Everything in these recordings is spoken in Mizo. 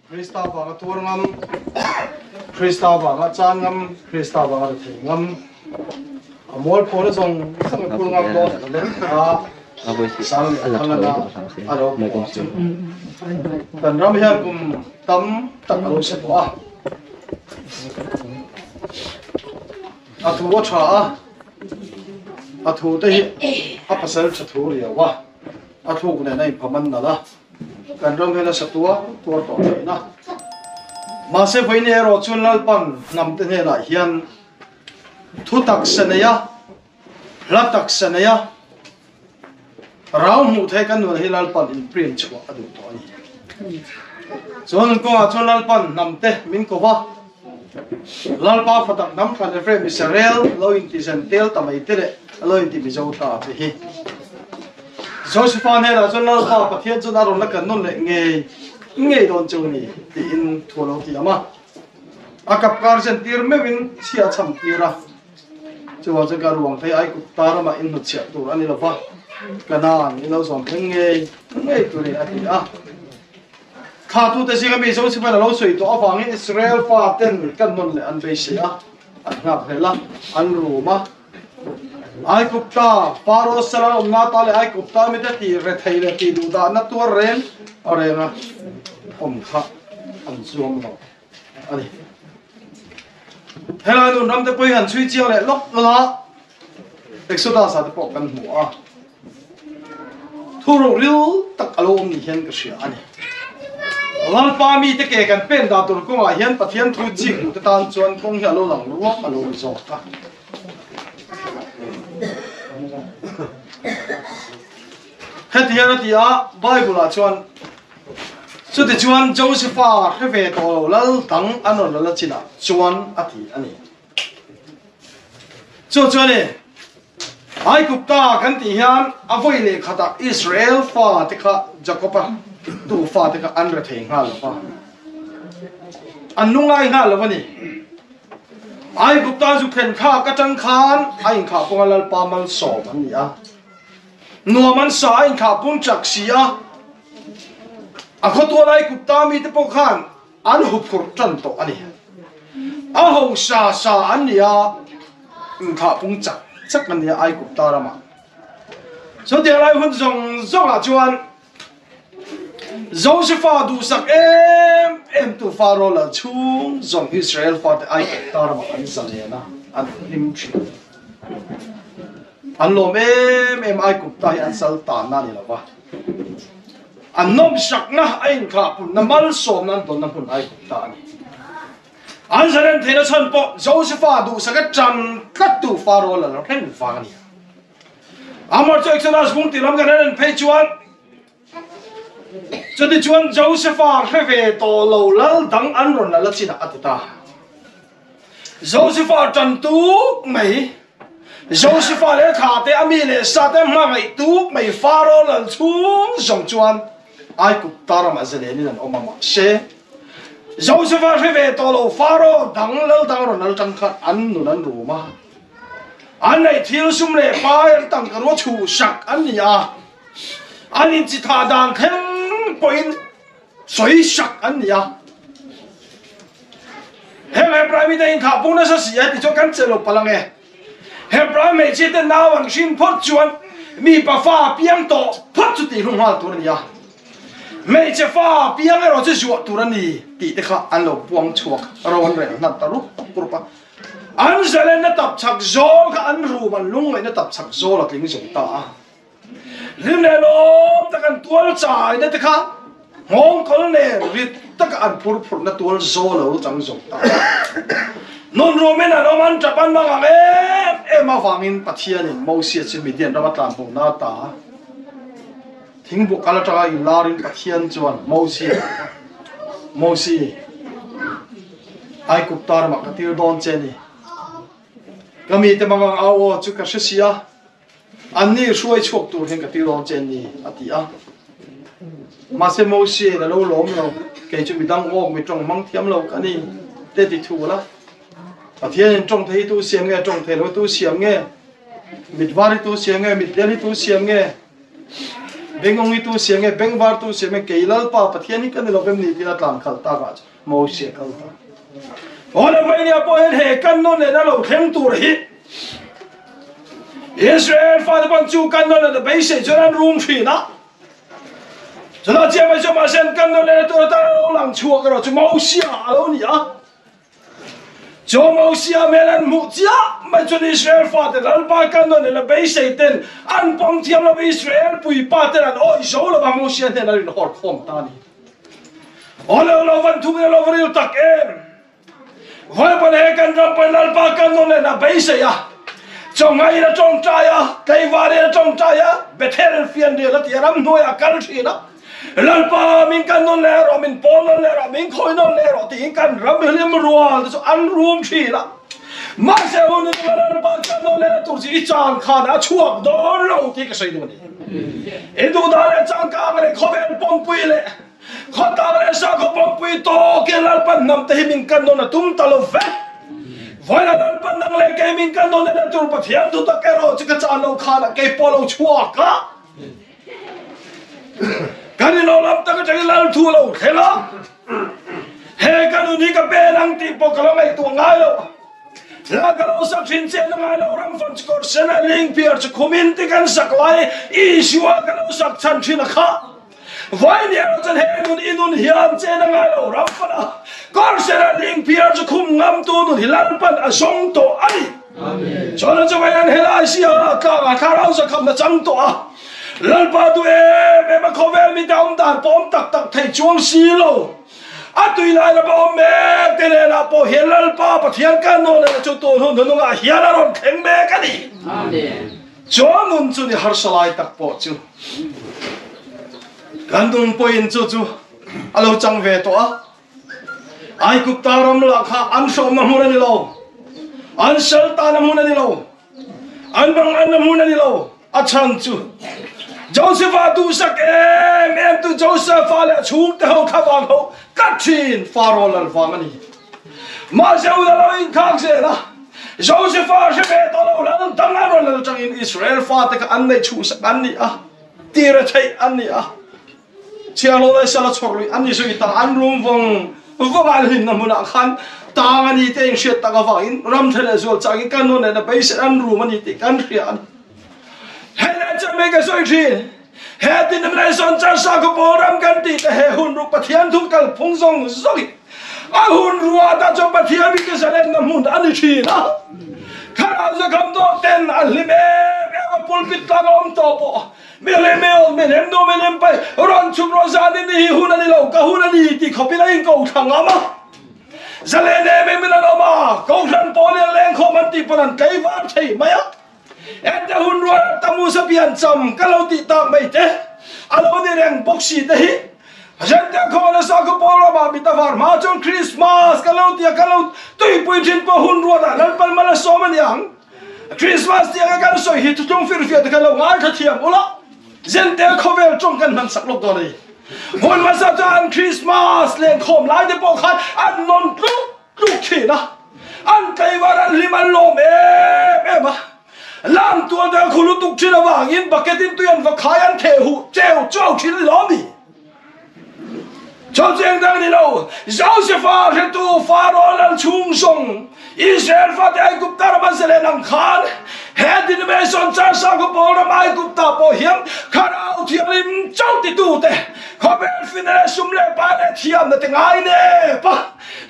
Krista vanga tuar ngam, Krista vanga chan ngam, Krista vanga rethei ngam, a mualphona zawng zawng i phur ngam dawn a sang leh thangana a lo phuah chu kan ram hian kum tam tak a lo se tawh a. A thu a tha a, a thu te hi a pasal tha thu riau a, a thluk nen a inphaman nalh a. Kan ram hian a sa tuar tuar tawh thin a. Mahse vawiin erawh chuan Lalpan hnamte hnenah hian thu taksa nei a, hla taksa nei a, rau hmuh theih kan nun hi Lalpan inprint chhuah a duh tawh a ni. Chuan kawngah chuan Lalpan hnamte min ko va, Lalpa fatak hnam thlan Ephraim Israel lo inti zen tel ta mai te leh lo inti Mizo ta te hi. Josepha hnenah chuan Lalpa Pathian chuan a rawn la kan nawn leh ngei ngei dawn cheu ni tiin thu a lo tiam a. A kap kar zen tir meuhin chhia a cham tir a. Chuvang chuan ka ruang phei Aigupta ramah in hnutchhiah tur a ni lo va, Kanaan in lo zawm thleng ngei ngei turin a ti a. Thlatute zinga mi Josepha'n a lo sawi tawh avangin Israel faten kan nawn leh an beisei a, an nghak hlel a, an rum a. Aigupta, Pharaoh sala awmna ata leh Aigupta mite tih rethei leh tih duhdahna tuar reng renga awm kha an zuam lo a ni. Helai nun ramte pawh hi han chhui chiang leh lawk lawk a, Exodus ah te pawh kan hmu a, thuruk ril tak a lo awm ni hian ka hria a ni. Lalpa mite ke kan pen dan tur kawngah hian Pathian thu chik duhte tan chuan kawng hi a lo lang ruam a lo ni zawk a. Heti hian a ti a, Bible ah chuan, Chutichuan Josepha hre ve tawh lo lal dang an rawn lal a chinah chuan a ti a ni. Chu chuan i, Aigupta kan tih hian a vawi leh khatah Israel fa te kha Jakoba tu fa te kha an rethei nghal lo va, an lungngai nghal lo a ni. Aigupta zu thlen thlak atang khan a inkhah kawnga Lalpa malsawm an ni a. Nuam an sa a inkhah pung chak si a. A khawtual Aigupta mite pawh khan an huphurh tan tawh a ni. A hosa sa an ni a, inkhah pung chak chak an ni a Aigupta ramah. Chutiang lai hun zawng zawngah chuan Josepha duhsak em em tu Pharaoh lal chhung zawng Israel fate Aigupta ramah an zalen a, an hlim thin. An lawm em em Aigupta hi an sal tanna a ni lo va, an nawmsakna a inkhahpunna malsawmna an tawnna hmun Aigupta a ni. An zalen theihna chhan pawh Josepha duhsaka tan tlattu Pharaoh lal reng vang a ni. Amor chu Exodus bung tih lam kan en en phei chuan chutichuan Josepha hre ve tawh lo lal dang an rawn la la chinah a ti ta. Josepha tan tuk mai, Josepha leh thla te a mi leh sa te hmangaih tuk mai Pharaoh lal chhung zawng chuan Aigupta ramah zalenin an awm a mahse Josepha hre ve tawh lo Pharaoh dang lal dang rawn lal tang khan an nun an rum a. An neih thil sum leh pai an tangka rua chhuh sak an ni a, an inchi thah dan thleng pawhin sawi sak an ni a. Heng Hebrai mite inthah pung nasa si a ti chuan kan che lo palh ang e. Hebrai hmeichhia te nau an hrin phawt chuan mipa fa piang tawh phawt chu tih hlum nghal tur a ni a. Hmeichhe fa piang erawh chu zuah tur a ni tih te kha an lo puang chhuak rawn rel hnan ta rup rup a. An zalenna tap chak zawl kha an rum an lungngaihna tap chak zawl a tling zo ta a. Rim leh lawm tak an tual chaina te kha nghawngkawl nen rit taka an phur phurhna tual zawl a lo chang zo ta a. Nun rumin an awm an tap an mang ang em em avangin Pathianin Mosia chu Midian rama tlan hmuhna a ta a. Thingbuh kal atanga inlarin Pathian chuan Mosia, Mosi, Aigupta ramah ka tir dawn che ni. Ka mite mangang au aw chu ka hre si a, anni hruai chhuak tur hian ka tir dawn che ni, a ti a. Mahse Mosia in a lo lawm lo, kei chu midang awk mi tawng hmang thiam lo ka ni, te ti thu la. Pathianin tawng thei hi tu siam nge, tawng thei lo hi tu siam nge, mit var hi tu siam nge, mit del hi tu siam nge? Bengawngi tu siam nge, bengvar tu siam nge, kei Lalpa Pathian hi ka ni lo vem ni tiin a tlan khalh tak ah chuan Moses a kal ta. Aw le Vainia pawh hian he kan nawn lehna lo thleng tur hi Israel fate pawn chu kan nawn lehna beisei chuan an rum thin a. Chutah chiah mai chuan mahse an kan nawn lehna tur atan a lo lang chhuak erawh chu Mosia a lo ni a. Chu Mosia hmel an hmuh chiah mai chuan Israel fate Lalpa kan nawn lehna beisei ten an pawm thiam lo Israel puipa ten an awih zo lo va Mosia hnenah an inhawr khawm ta a ni. Aw lo lo van thung ila lo va ril tak em! Vawipawn he kan ram pawn Lalpa kan nawn lehna beisei a, chawnghai in a tawngtai a, tlaivar in a tawngtai a, Bethel fianrial a ti a, ramhnuai ah a kal thin a, Lalpa min kan nawn leh rawh, min pawl nawn leh rawh, min khawi nawn leh rawh tiin kan ram hlim rual te chu an rum thin a. Mahse hun in a Lalpa kan nawn lehna tur chu i chan khan a chhuak dawn lo tih ka sawi duh a ni. I duhdan leh changkang leh khawvel pawmpui leh Khawtlang leh sakhaw pawmpui tawkin Lalpan hnam te hi min kan nawn a tum ta lo ve. Vawiin Lalpan nang leh kei min kan nawn en tur Pathian thu tak erawh chu ka chan lo khanah kei pawh lo chhuak a. Kan in lam tak atangin Lal thu a lo thleng a. He ka nun hi ka pen ang tih pawh ka lo ngaihtuah ngai lo. La ka lo sak thin che na ngai lo ram fan chu kawr sen a ling piar chu khumin te kan sak lai Isua ka lo sak chhan thin a kha. Vawiin erawh chuan he nun i nun hian chen a ngai lo ram fan a, kawr sera ling phiar chu khum ngamtu nun hi Lalpan a zawng tawh a ni. Chuan a chungah hian helai si a tlangah thlarau zakhamna chang tawh a, Lalpa duh em em a khawvel mite awm dan pawh awm tak tak thei chuang si lo. A tui lai lama awm mek te nenah pawh hian Lalpa Pathian kan nawn lehna chu tun hun hnungah hian a rawn thleng mek a ni. Chuan nun chu ni harsa lai tak pawh chu kan nun pawhin chu chu a lo chang ve tawh a. Aigupta ram lah kha an hrawmna hmun a ni lo, an sal tana hmun a ni lo, an banganna hmun a ni lo. A chhan chu Joseph-a duhsak em em tu Joseph-a leh a chhungte ho thlavang ho tlat thin Pharaoh lal vang a ni. Mahse hun a lo inkhak zel a, Joseph-a hre ve tawh lo lal dang a rawn lal atangin Israel fate kha an neih chhuhsak an ni a, tira theih an ni a, chhiarlo leh sala chhawr luih an ni zui ta, an rum vawng vawng a, an hlimna hmunah khan tang a ni tih a inhriat tak avangin ram ṭha leh zual changin kan nawn lehna beisei an rum a ni tih kan hria a ni. Hei leh chan mai ka sawi ṭhin, he tin leh sawn chan sakhaw pawl ram kan tih te he hun ruk Pathian thu kalphung zawng zawngin a hun ruat ah chuan Pathian mite zalenna hmun a ni ṭhin a. Thlarau zakham dawh ten a hlim em em a, pulpit tlang a awm tawh pawh mi hlim mi awm mi hlim nu mi hlim pai rawn chhuk rawh zan in hi hun a ni lo ka hun a ni tih khawpin a inko thla ngam a. Zalen em em in an awm a, Kohhran pawl hi a lengkhawm an tih pawn an tlaivar thei mai a. Ente hun rual Tamusa pian cham ka lo tih tak mai te, a lo ni reng bawk si te hi. Zente khaw nasa khaw pawl ramah mit a var hma chuan Christmas ka lo tia ka lo tuipui thin pawh hun ruatah Lalpan mal a sawm a ni ang. Christmas tih anga kan sawi hi thuthlung firfiah te kha lo ngaithla thiam ula, Zente khawvel tawng kan hman sak lawk dawn a ni. Hun hmasa chuan Christmas lenkhawm lai te pawh khan an nawn tluk tluk thin a, an tlaivar an hlim an lawm em em a, lam tual te an khu lutuk thin avangin bucket in tui an va khai an theh huh cheu chau thin a ni lawm ni? Chau cheng dang ni lo, Joseph-a hretu Pharaoh lal chhung zawng Israel fate Aigupta ram an zalen ang khan he denomination church sakhaw pawl ram Aigupta pawh hian Thlarau Thianghlim chauh titute khawvel fina leh sum leh pa leh thiamna te ngai nep a.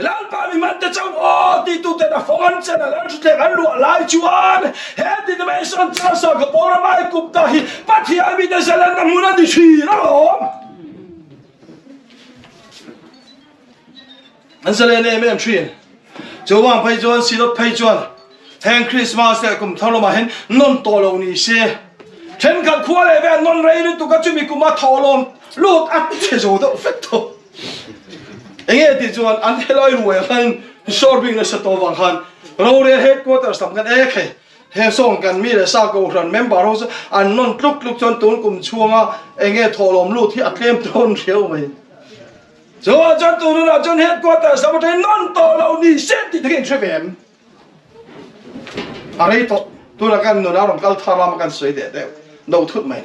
Lalpa mi hmante chauh aw tituten a fawng an chen a, lal thutthleng an luah lai chuan he denomination church sakhaw pawl ram Aigupta hi Pathian mite zalenna hmun a ni thin alawm. An zalen em em thin. Chuvang phei chuan Synod phei chuan heng Christmas leh kum thar lamah hian nawn tawh lo ni se. Thenkhat khua leh ve an nawn rei lutuk a, chumi kuma thawhlawm lut a chhe zo deuh vek tawh. Enge tih chuan an helai ruai ah khan short bik nasa tawh vang khan rorel headquarters lam khan ek hei he sawng kan mi leh sa kohhran member ho chu an nawn tluk tluk chuan tun kum chhunga enge thawhlawm lut hi a tlem dawn riau mai. Chuan chuan tun hunah chuan headquarters lam atangin nawn tawh lo ni se tih te kha in hre ve em? A rei tawh tunah kan nuna rawn kal thar lama kan sawi deh deuh do thut mai.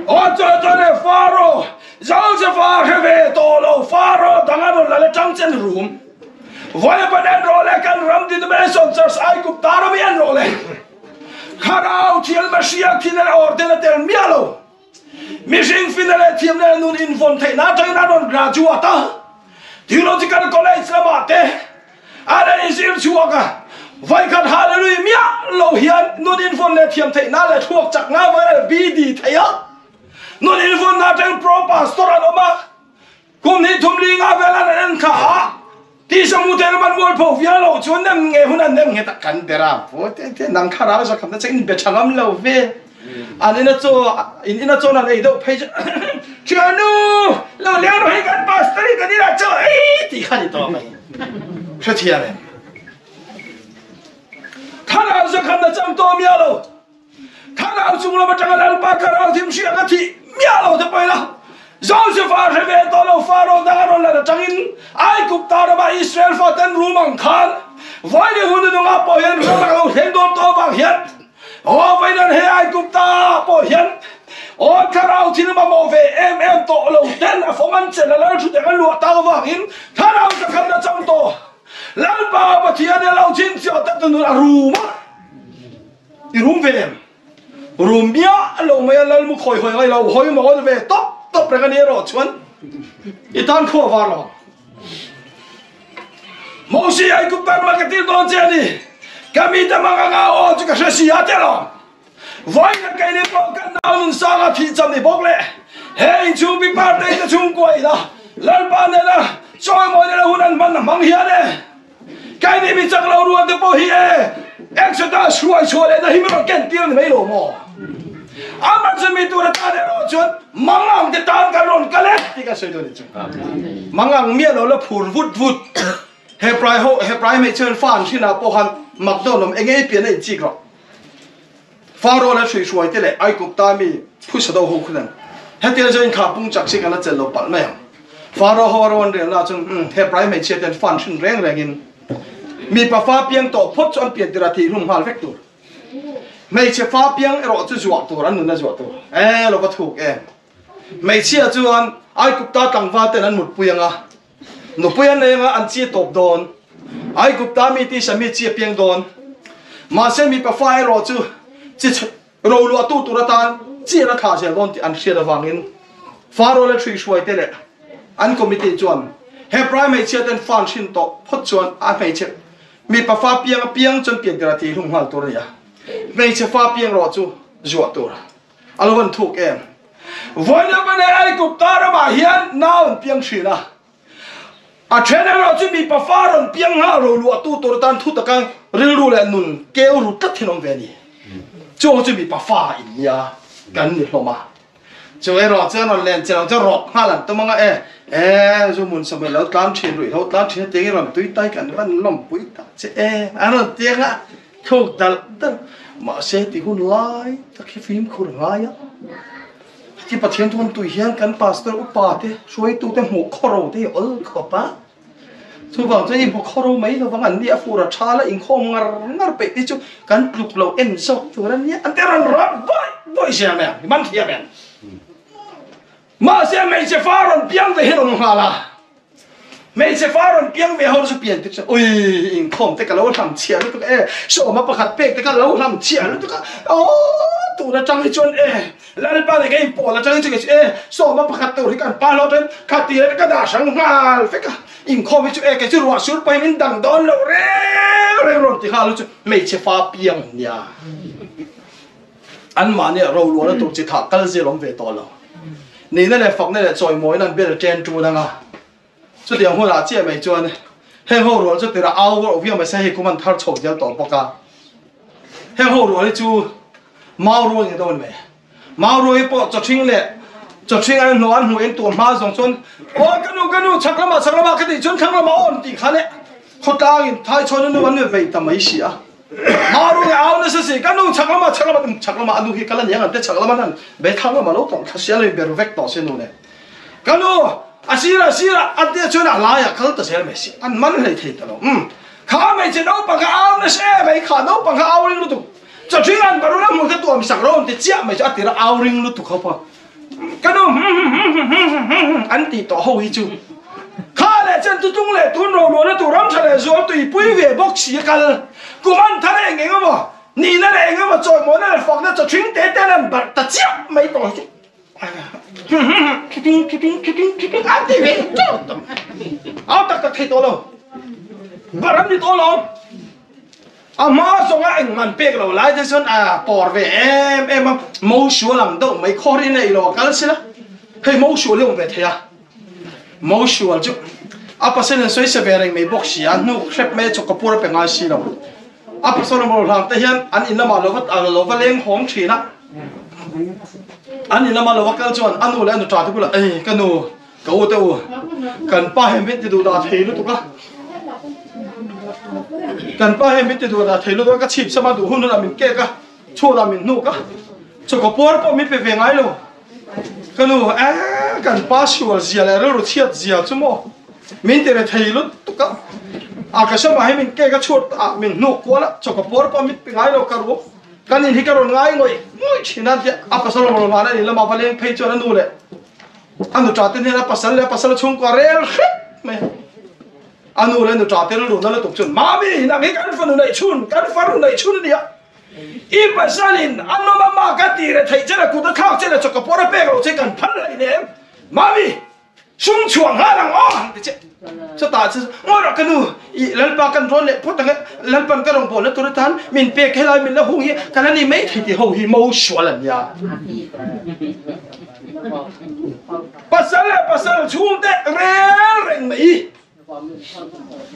Aw chuan chuan e Faro, Josefa hre ve tawh lo, Faro dang a rawn la le tang chen rum. Vawi pan en rawh le, kan ram denomination church Aigupta ram hi en rawh le. Thlarau thial Messiah thin leh awr ten a tel miah lo. Mihring fina leh thiamna leh nun invawn theihna atangin a rawn graduate a, Theological College lamah te a rawn inzir chhuak a, vawikhat hallelujah miah lo hian nun invawn leh thiam theihna leh thluak chakna avangin a rawn BD thei a, nun invawnna atangin Pro Pastor an awm a. Kum hnih thum li nga vel an en kha a, tisa mu te lam an mual pho vial lo chuan nem nge hun an nem nge tak kan ber a, vawi te te nang thlarau za khamna che in be tha ngam lo ve, an in a chaw in in a chawn an ei deuh phei chu thianu lo leng rawh hi kan pastor hi kan inah chaw ei tih kha ni tawh mai hrethiam em thlarau za khamna chang tawh miah lo. Thlarau chung lam atanga Lalpa thlarau thim hriak a thih miah lo te pawhin a Josefa hre ve tawh lo Pharaoh dang a rawn lan atangin Aigupta rama Israel faten rum ang khan vawiin hun nunga pawh hian ram a lo thleng dawn tawh avang hian aw vawiin he Aigupta pawh hian aw thlarau thil mamawh ve em em tawh lo ten a fawng an chelh a Lal thuteng an luah tak avangin thlarau zakhamna chang tawh Lalpa Pathian a lo chhinchhiah tak nun a rum a. I rum ve em? Rum miah lo mai a, lal mu khawi hawi ngai lo, hawi mawl ve tawp tawp reng a ni erawh chuan i tan khuah var lo ang. Mosi Aigupta rama ka tir dawn che a ni, ka mite mang anga aw chu ka hre si a tel ang. Vawiin keini pawh kan nau nun sanga thih cham ni bawk le, he inchhung pi partei te chhungkua ina Lalpa nena chawimawi nena hun an hman a hmang hian e. Keini mi chak lo rual te pawh hi e Exodus hruai chhuah leh na hi min rawn ken tir a ni mai lo maw? Amah chu mi tur atan erawh chuan mangang te tan kan rawn kal e tih kan sawi dawn a ni chu. Mangang miah lo la phur vut vut. He prai ho he prai hmeichhe hian fa an hrin ah pawh khan mak dawn awm enge i pian a inchik rawh. Faro leh hruihruai te leh Aigupta mi phusa do ho khunan hetiang zawng in kha pung chak si kan la chelh lo palh mai ang. Faro ho a rawn rel na chuan umm he prai hmeichhia ten fan hrin reng reng in mipa fa piang tawh phawt chu an pian tirah tih hlum nghal vek tur. Hmeichhe fa piang erawh chu zuah tur an nunna zuah tur. E lo va thuk em. Hmeichhia chuan Aigupta tlangval ten an mutpui anga Nupui an nei anga an chi tawp dawn. Aigupta mi tisa mi chi a piang dawn. Mahse mipa fa erawh chu chi roluahtu tur atan chi an a thlah zel dawn tih an hriat avangin Faro leh hruihruai te leh an committee chuan Hebrai hmeichhia ten fa an hrin tawh phawt chuan a hmeichhe mipa fa piang apiang chuan pian tirah tih hlum nghal tur a ni a. Hmeichhe fa piang rawh chu zuah tur. A lo van thuk em? Vawiin bane Aigupta ramah hian nau an piang thin a. A then erawh chu mipa fa rawn piang nghal ro luahtu tur atan thu taka rilru leh nun keu ru tlat thin awm ve a ni. Chuang chu mipa fa in nia kan ni hlawm a. Chu erawh chuan rawn len che lo chuan rawk nghal an tum anga e, e zu hmun sawmhnih lo tlan thin ruih ho tlan thin hetiang i rawn tui tai kan van lawmpui tak che e an rawn ti anga. Thawk dalh dalh mahse ti hun lai tak hi fimkhur ngai a, heti Pathian thu an tui hian kan pastor upa te hruaitu te hmuh khawro te hi awl khawp a, chuvang chuan i hmu khawro mai lovang an ni a fur a tha la inkhawm ngar ngar peih te chu kan tluk lo en zawk tur a nia an ti rawn rawt bawih bawih zel mai ang i man thiam em? Mahse hmeichhe fa rawn piang ve hi rawn nghal a. Hmeichhe fa rawn piang ve ho chu pian te chu ui inkhawm te ka lo hlam chhiah lutuk e, sawma pakhat pek te kha lo hlam chhiah lutuk a, aw tun atang hi chuan e Lalpa leh ka inpawl atang hi chuan kei chu e sawma pakhat tur hi kan pa hlawt in kha tir ka dah hrang nghal vek a, inkhawm hi chu e kei chu ruah sur pawhin min dang dawn loh reng reng rawn ti nghal chu hmeichhe fa piang nia. Anmahni roluahna tur chi thah kal zel awm ve tawh lo. Nihna leh fakna leh chawimawina an bel ṭen ṭun ang a. Chutiang hunah chiah mai chuan heng ho rual chu tirah au ruah viau mai se hei kum an thar chho zel tawh bawk a. Heng ho rual hi chu mau rual ni dawn mai. Mau rual hi pawh chawṭhing leh chawṭhing an hnuh an hmuh in tur hma zawng chuan aw ka nu ka nu chhak lamah chhak lamah ka tih chuan thlang lamah aw an tih kha le khawtlangin thaichhawn a nu an vei ta mai si a. Maru nge au nasa si ka nu chak lama chak lama chak lama anu hi kala niang an te chak lama nan be thang lama lo tawng thla sia lo ber vek tawh se nu ne ka nu a sira sira an te chuan a lai a kal ta zel mai si an man hlei thei ta lo um kha mai che naupang kha au nasa e mai kha naupang kha au ring lutuk chathing an baru na hmun kha tuam sak ro an ti chiah mai chu a tira au ring lutuk ho pawh. Ka nu an tih tawh ho hi chu kha leh chen tutung leh tun ro luahna tur ram tha leh zual tuipui ve bawk si a kal. Kum an thar eng eng emaw, nihna leh eng emaw, chawimawhna leh fakna chaw thing te ten an barh ta chiah mai tawh hi chu an ti ve teuh tawh. Au tak tak thei tawh lo. Barh an ni tawh lo. A hma zawnga engman pek lo lai te chuan a pawr ve em em a, Mosual ang deuh mai khawr in ei lo a kal sila, hei Mosual hi a awm ve thei a, Mosual chu a pasal in sawi se ve reng mai bawk si a, hnuk hrep mai a chaw ka pur a pe ngai si lo, a pasal awm lo hlang te hian an in lamah lo va lo va leng hawng thin a, an in lama lo va kal chuan a nu leh a nuṭa te bulah ei ka nu Ka u te u, kan pa hi min ti duh dah thei lutuk a, kan pa hi min ti duh dah thei lutuk a, ka chhip sama duh hun hunah min kek a, chhunah min hnuk a, chawkaw puar pawh min pe ve ngai lo. Ka nu, eh, kan pa sual zia leh rilru chhiat zia chu maw, min ti re thei lutuk a, a ka sama hi min kek a, chhutah min hnuk kual a, chawkaw puar pawh min pe ngai lo ka ru. Kan in hi ka rawn ngai ngawih ngawih thin a, tia a pasal rawn hlan a nih lamah va leng phei chuan a nu leh A nu ṭa te hnen a pasal leh a pasal chhungkua rel hrep mai a. A nu leh nu ṭa te rilru na lutuk chuan, Mami, nang hi kan fanu neih chhun, kan farnu neih chhun a nia. I pasalin a nawm a mak a tih reh theih che leh kut a thlak che leh chawka pawr a pek loh che kan phal hlei nem. Mami, sum chhuah nghal ang aw han ti che. Chutah chu ngawi rawh ka nu, i Lalpa kan rawn leh phawt ang e, Lalpan ka rawngbawlna tur atan min pek helai min la hung hi ka la ni mai thei tih ho hi mo sual an nia. Pasal leh pasal chhungte rel reng mai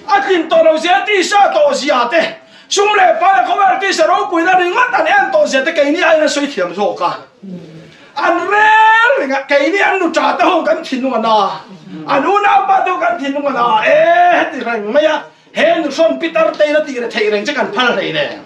a tlin tawh lo zia tisa tawh zia te sum leh pa leh khawvel tisa ropuina ringawt an en tawh zia te keini aiin a sawi thiam zawk a an rel reng a keini an nu tha te ho kan thinlung a na an unaupa te ho kan thinlung a na e heti reng mai a he nu hrawn pitar te in a tih reh theih reng che kan phal hlei nen.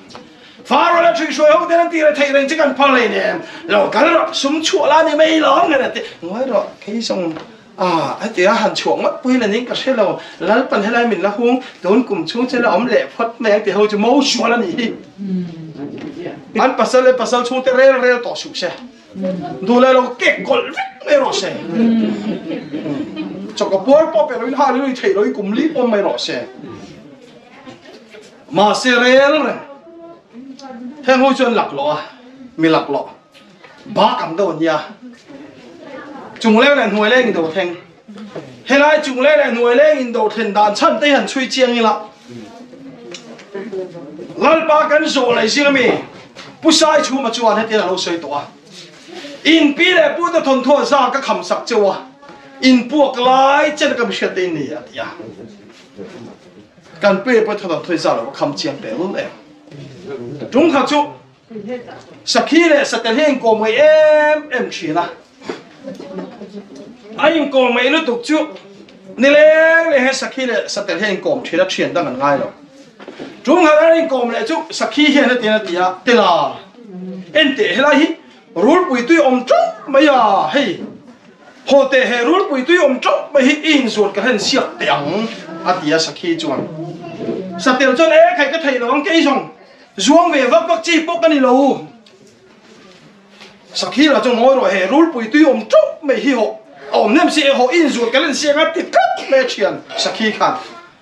Faro leh ṭhuihhruai ho ten an tih reh theih reng che kan phal hlei nen lo kal rawh sum chhuah la ni mai lawm nge ti ngawi rawh kei zawng ah heti a han chhuah ngawt pui la ning ka hre lo Lalpan helai min la hung tun kum chhung che la awm leh phawt mai ang ti ho chu mo sual a nih hi an pasal leh pasal chhung te rel rel tawh suh se duh leh lo kek kawlh vek mai rawh se chawkaw puar pawh pe loin ha lui theih loin kum li pawm mai rawh se. Mahse rel reng heng ho chuan laklawh a, mi laklawh bak ang deuh an nia. Chungleng leh hnuaileng in do thleng. Helai chungleng leh hnuaileng in do thlen dan chhan te hi han chhui chiang ila. Lalpa kan zawh leh zing ami Pu Sai Chhuma chuan hetiang a lo sawi tawh a. In pi leh pu te thawnthuah za ka kham sak cheu a, in puak lai chen ka mihriat te in ni a ti a. Kan pe pawh thawt an thawi za lo a kham chiang teh lul em. Tung kha chu Sakhi leh Satel hi a inkawm ngaih em em thin a. A inkawm ngaih lutuk chu nileng leh he Sakhi leh Satel hi a inkawm thin a, thian dang an ngai lo. Tung khat an inkawm leh chu Sakhi hian hetiang a ti a, Tela, enteh helai hi rulpui tui awm teuh mai a, hei. Haw teh he rulpui tui awm teuh mai hi i inzuan ka hlen siak teh ang, a ti a Sakhi chuan. Satel chuan e khai ka thei lo ang kei zawng zuang ve vak vak chi pawh ka ni lo. Sakhi lah chuan ngawi rawh he rulpui tui awm teuh mai hi hawh a awm hnem si e hawh i inzuan ka hlen siak ang a ti tlat mai a thian Sakhi khan.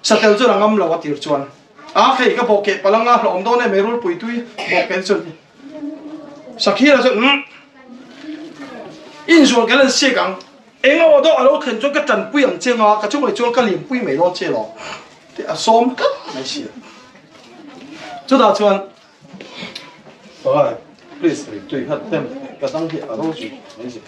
Satel chuan a ngam lo a tir chuan a khei ka bawh keh palh anga hlawh awm dawn em he rulpui tui bawh keh chuan. Sakhira chuan umm inzual kan han siak ang, eng aw deuh a lo thlen chuan ka tanpui ang che nga, ka chungah chuan ka liampui mai dawn che lo tih a sawm tlat mai si a. Chutah chuan Alright, please tui khat tem ka dang hi a ro zui mai zui.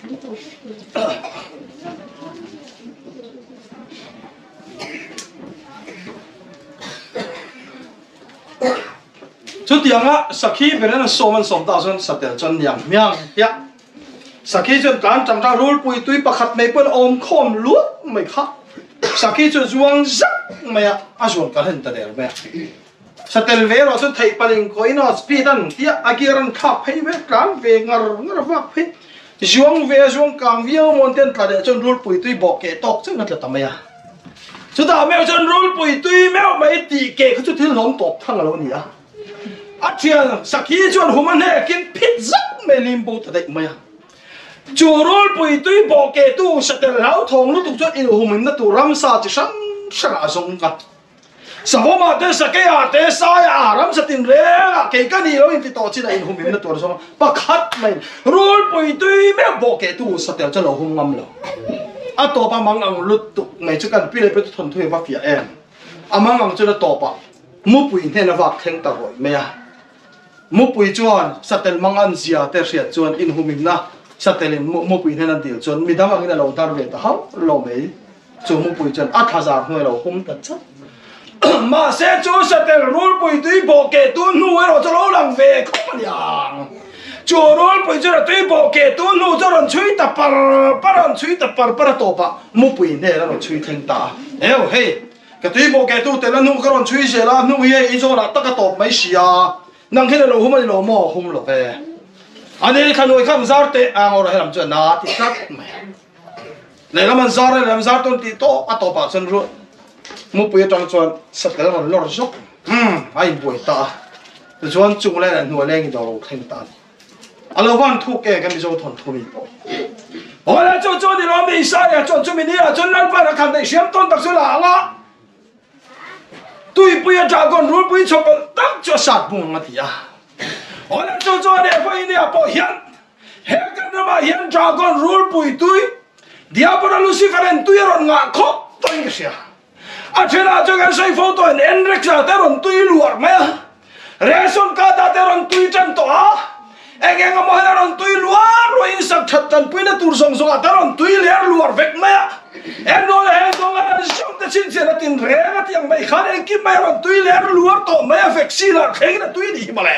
Chutianga Sakhi ber an sawm an sawm ta chuan Satel chuan niang hmiang tia Sakhi chuan tlan tang ta rulpui tui pakhat mai pawhin a awm khawm luak mai kha. Sakhi chu zuang zak mai a, a zuan kal hen ta der mai a. Satel ve erawh chuan theih paling kawiin a speed an tia a gear an thlak phei ve tlan ve ngar ngar vak phei. Zuang ve a zuang kang viau mawn te an tla leh chuan rulpui tui bawh keh tawk chiah in a tla ta mai a. Chutah meuh chuan rulpui tui meuh mai tih keh kha chu thil hlawm tawp thang a lo ni a. A thian Sakhi chuan hum a hnekin phit zak mai lim bo ta daih mai a. Chu rulpui tui bawh ke tu satel hlauthawng lutuk chuan inhumhimna tur ramsa chi hrang hrangah a zawng a. Savawmah te, Sakeiah te, Saiah, ramsa tinrengah kei ka nih lo inti tawh chinah inhumhimna tur a zawng a. Pakhat maiin rulpui tui meuh bawh ke tu satel chu a lo hum ngam lo. A tawp a mang ang lutuk mai chu kan pi leh pi thawnthu hi va fiah em. A mang ang chuan a tawpah mupui hnen a vak thleng ta rawih mai a. Mupui chuan satel mang an zia te hriat chuan inhumhimna satelin mupui hnen an dil chuan midang angin a lo dar ve ta hauh lo mai. Chu mupui chuan a thlazar hnuai lo hum ta chat. Mahse chu satel rulpui tui bawh keh tu hnu erawh chu lo lang ve khawp a niang. Chu rulpui chuan a tui bawh keh tu hnu chu a rawn chhui ta par par a, rawn chhui ta par par a tawpah mupui hnen a rawn chhui thleng ta a. Eo hei, ka tui bawh keh tu tel a hnu ka rawn chhui zel a, hnu hi hei i zawnah tak a tawp mai si a, nang hian a lo hum a ni lo maw? Hum lo ve. Ani thlanuai kha an zar teh ang erawh helam chu a na ti tlat mai a. Lehlam an zar a, lehlam zar tawn tih tawh a tawpah chuan ruah mupui atang chuan satel rawn lawr zawk umm a inbuai ta a, tichuan chung leh leh hnuai leng in ro thleng ta a ni. A lo van thuk e kan Mizo thawnthu mi pawh. Awle chu chu ni lo mi Isaiah chuan chumi ni ah chuan Lalpa ra khan neih hriam tawn tak chu la ang a, tuipui a dragon rulpui chhawpawlh tak chu a sat bung ang a ti a. Awle chu chu a ni vawiin ah pawh hian He kan ramah hian dragon rulpui tui, Diabora Lucifer-in tui a rawn ngah khawp tawhin ka hria. A thenah chuan kan sawi fo tawhin Enrexa te rawn tui luar mai a, Ration card-ah te rawn tui tan tawh a, eng eng emaw hian a rawn tui luar luar insak that tanpuina tur zawng zawngah te rawn tui ler luar vek mai a. Enrawl heng zawnga kan siam te chhinchhian a tin reng a tih ang mai khan engkim mai a rawn tui ler luar tawh mai a, vaccine ah thlengin a tui ni hi mawle.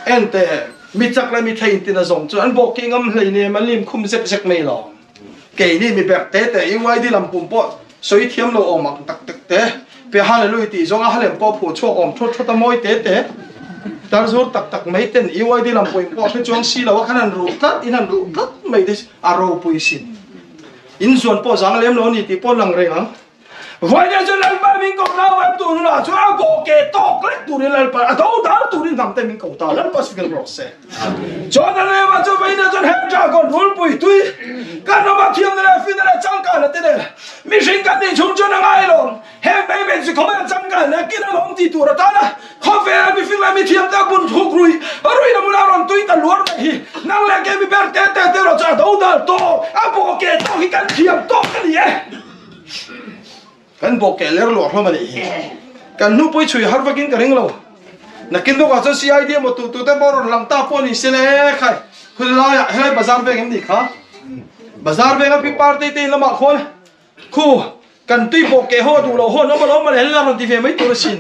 Ente, mi chak le mi thei in tin a zawng chu an bawh ki ngam hlei nem an lim khum zek zek mai lo. Keini mi berh te te UID lam pum pawh sawi thiam lo awm ang tak tak te, pe hallelujah tih zawng a halem pawh phuh chhuak awm thawt thawt a mawi te te, tarzur tak tak mai ten UID lam pawhin pawh hre chuang si lo a khan an ruh tlat in an ruh tlat mai te a ropui sin. In zuan pawh zang lem lo a ni tih pawh lang reng ang. Vawiin chu Lalpa min ko ta van tur hunah chuan a bawh ke tawk lek turin Lalpa a do dal turin hnam te min ko ta Lalpa sifel rawh se. Chuan a lema chu vawiin chuan he dragon rulpui tui kan rama thiamna leh finna leh changkanna te nen mihring kan nih chhung chuan a ngai lo heng mai mai chu khawvel changkanna kin a lawm ti tur atana khawvel mifing leh mithiam te a bun thuk rui rui na hmunah rawn tui ta luar mai hi nang leh ke mi ber te te te erawh chu a do dal tawk a bawh ke tawk hi kan thiam tawk a ni e. Kan bawk keh ler luah hlawm a nih hi. Kan hnupui chhui har vakin ka ring lo. Nakin bawkah chuan CID emaw tu tu te pawh rawn lang ta pawh ni se le khai. Hun laiah helai bazar veng em ni kha? Bazar venga pi party te in lamah khuan khu kan tui bawk keh ho a duh loh hawn awm alawm mawle helai rawn ti ve mai tur asin.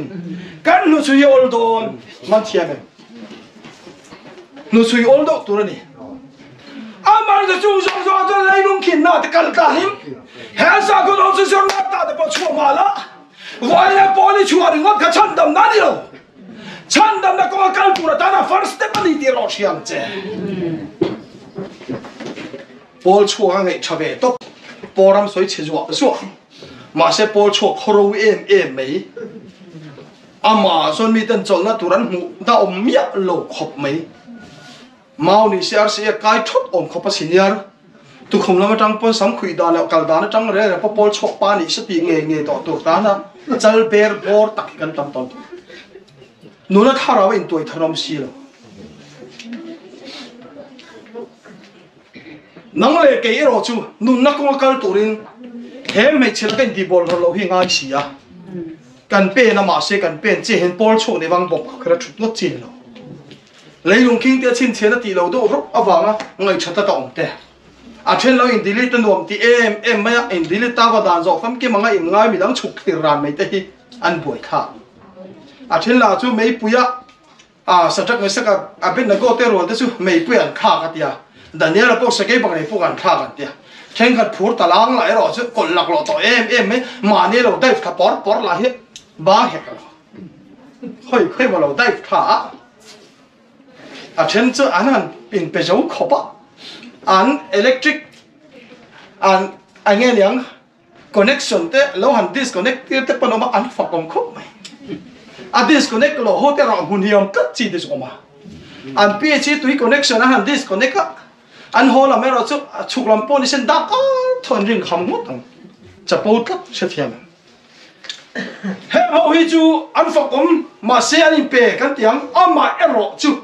Kan hnuchhui hi awl dawn man thiam em? Hnuchhui awl deuh tur a ni. Amah chu chung zawng zawng chuan leilung khinna te kal tlanin he sakhaw dawng chu zawrna ta te pawh chhuah mah la, vawi leh pawl i chhuah ringawt kha chhandamna a ni lo. Chhandamna kawnga kal tur atana first step a ni tih erawh hria ang che. Pawl chhuak a ngaih tha ve tawp. Pawl ram sawi chhe zuah zuah. Mahse pawl chhuak khawro em em mai. Amah chuan miten chawlhna tur an hmuh na awm miah lo khawp mai. Mau ni se arsi a kai thawt awm khawp a senior tukhum lam atang pawn sam khuih dan leh kal dan atang reng reng pawh pawl chhuak pa nih se tih ngei ngei tawh tur tana chal ber bawr tak hi kan tam tawn tawh. Nuna thlarau a intuai thar awm si lo. Nang leh kei erawh chu nunna kawnga kal turin he hmeichhe laka intihbawl rawh loh hi ngai si a. Kan pen a mahse kan pen chiah hian pawl chhuak ni vang bawk kher a thut ngawt chi ni lo. Leilung khing te a chhinchhian a tih lo deuh rawp avanga ngaihṭhat a ta awm te. A ṭhen lo in delete a nuam ti em em mai a, in delete ta va dan zawh famkim anga in ngai midang chhuk thlir ran mai te hi an buai thlak. A ṭhen lah chu meipuia a Shadrach Meshach a Abednego te rual te chu meipui an thlak a tia, Daniel a pawh sakei bang nei puk an thlak an tia. Ṭhenkhat phur ta lang lah erawh chu kawlh laklawh tawh em em mai, mahni lo dive thla pawr pawr lah hi ba hek lo. Khawi khawi maw lo dive tha a, a then chu an han in pe zo khawp a, an electric an eng nge niang connection te lo han disconnect tir te pawn awm a, an fak awm khawp mai. A disconnect loh ho te erawh hmun hiam tlat chi te chu awm a, an PHE tui connection a han disconnect a. An haw lam erawh chu a chhuk lam pawh ni sen dak ar thaw an ring kham ngawt ang. Chapo tlat hrethiam em. Heng ho hi chu an fakawm mahse an inpe kan ti ang, amah erawh chu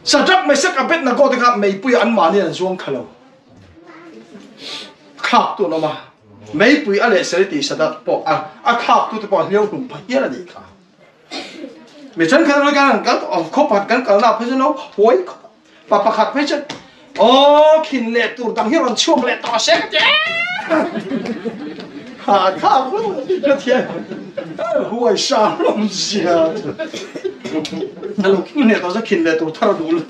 Shadrach, Meshach, Abednego te kha meipuiah an mahni an zuang kha lo. Thlak tu an awm a, meipui a leh seri tih Shadrach pawh a a thlak tu te pawh a hliau hlum pha hial a nih kha. Mi thenkhat erawh kan kal khaw pakhat kan kalna phei chuan lo huai khawp a. Pa pakhat phei chuan aw khin leh tur dang hi rawn chhuak leh tawh se ka ti ha kha ka thian huai sa hlawm zia a lo khin leh tawh se khin leh tur thar a duh lo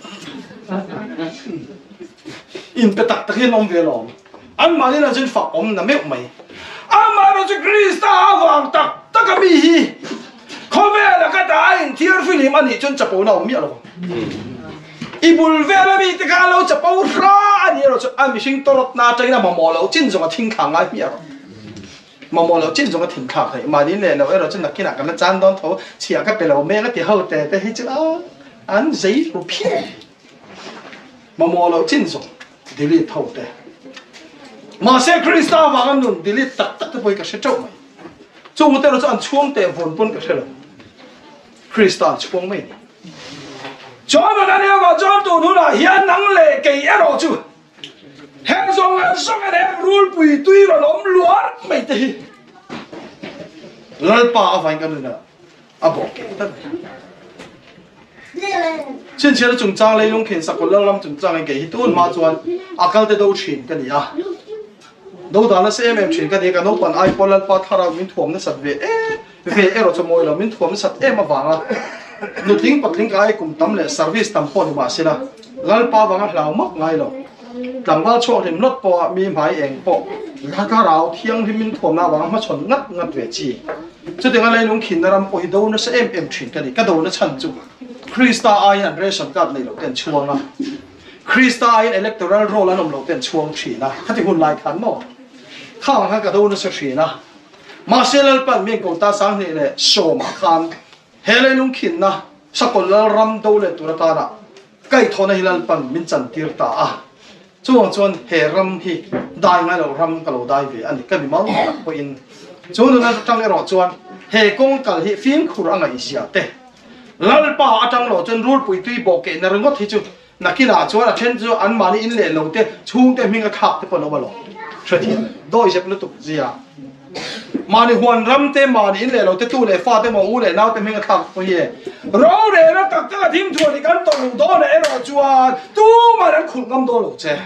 in pe tak tak hian awm ve lawm an mahni lah chuan fak awm na meuh mai amaherawh chu Krista avang tak tak a mi hi Khawvela ka ta a inthiar fihlim a nih chuan chapo na awm miah lo. I bul vela mi te kha a lo chapo hra a nih erawh chu a mihring tawrawt na atangin a mamawh loh chin zawng a thing thla ngai hmiah rawh. Mamawh loh chin zawng a thing thlak theih. Mahni leh loh erawh chu nakinah kan la chan dawn tho, chhiah ka pe lo mek a ti ho te te hi chu a an zei ru phian. Mamawh loh chin zawng delete ho te. Mahse Krista avanga nun delete tak tak te pawh hi ka hre teuh mai. Chung te erawh chu an chhuang teh vawn pawn ka hre lo. Krista an chhuang mai a ni. Chuan an ania vah chuan tun hunah hian nang leh kei erawh chu heng zawng leh zawng en heng rulpui tui rawn awm luar mai te hi Lalpa avain ka nunah a bawk keh tlat mai. Chhinchhiahna chungchang leilung khin sakawlh lalram chungchang in kei hi tun hma chuan a kal te do thin ka ni a. Do dan nasa em em thin ka ni a, ka naupan ai pawh Lalpa thlarau min thuam nasat ve em ve erawh chu mawi lo, min thuam nasat em avanga nutling patling ka ai kum tam leh service tam pawh ni mahsela Lalpa vanga hlau mak ngai lo. Tlangval chhuak hlim lawt pawha mi hmai eng pawh thlarau thianghlim min thuamna avanga hmachhawn ngat ngat ve chi. Chutianga leilung khinna ram pawh hi do nasa em em thin ka ni. Ka do na chhan chu Krista aiin an ration card nei loh te an chhuang a, Krista aiin electoral roll an awm loh te an chhuang thin a, khati hun lai khan maw khang khan ka do nasa thin a. Mahse Lalpan mi engkaw ta 2010 ah khan he leilung khinna Sakawlh Lalram do leh tur atana Kaihthawhna hi Lalpan min chantir ta a, chuvang chuan he ram hi dai ngai lo ram ka lo dai ve a ni, ka mi mal tak pawhin. Chu nuna atang erawh chuan he kawng kal hi fimkhur a ngaihzia te, Lalpa atang loh chuan rulpui tui bawh kehna ringawt hi chu nakinah chuan a then chu anmahni in leh lo te chhungte hming a thlak te pawh an awm alawm. Hrethiam dawizep lutuk zia. Mahni huan ram te, mahni in leh lo te, tu leh fa te maw, u leh nau te hming a thlak pawh hi e. Rorelna tak tak a thim thuan hi kan tawrh loh dawn ah erawh chuan tumah an khulh ngam dawn lo che.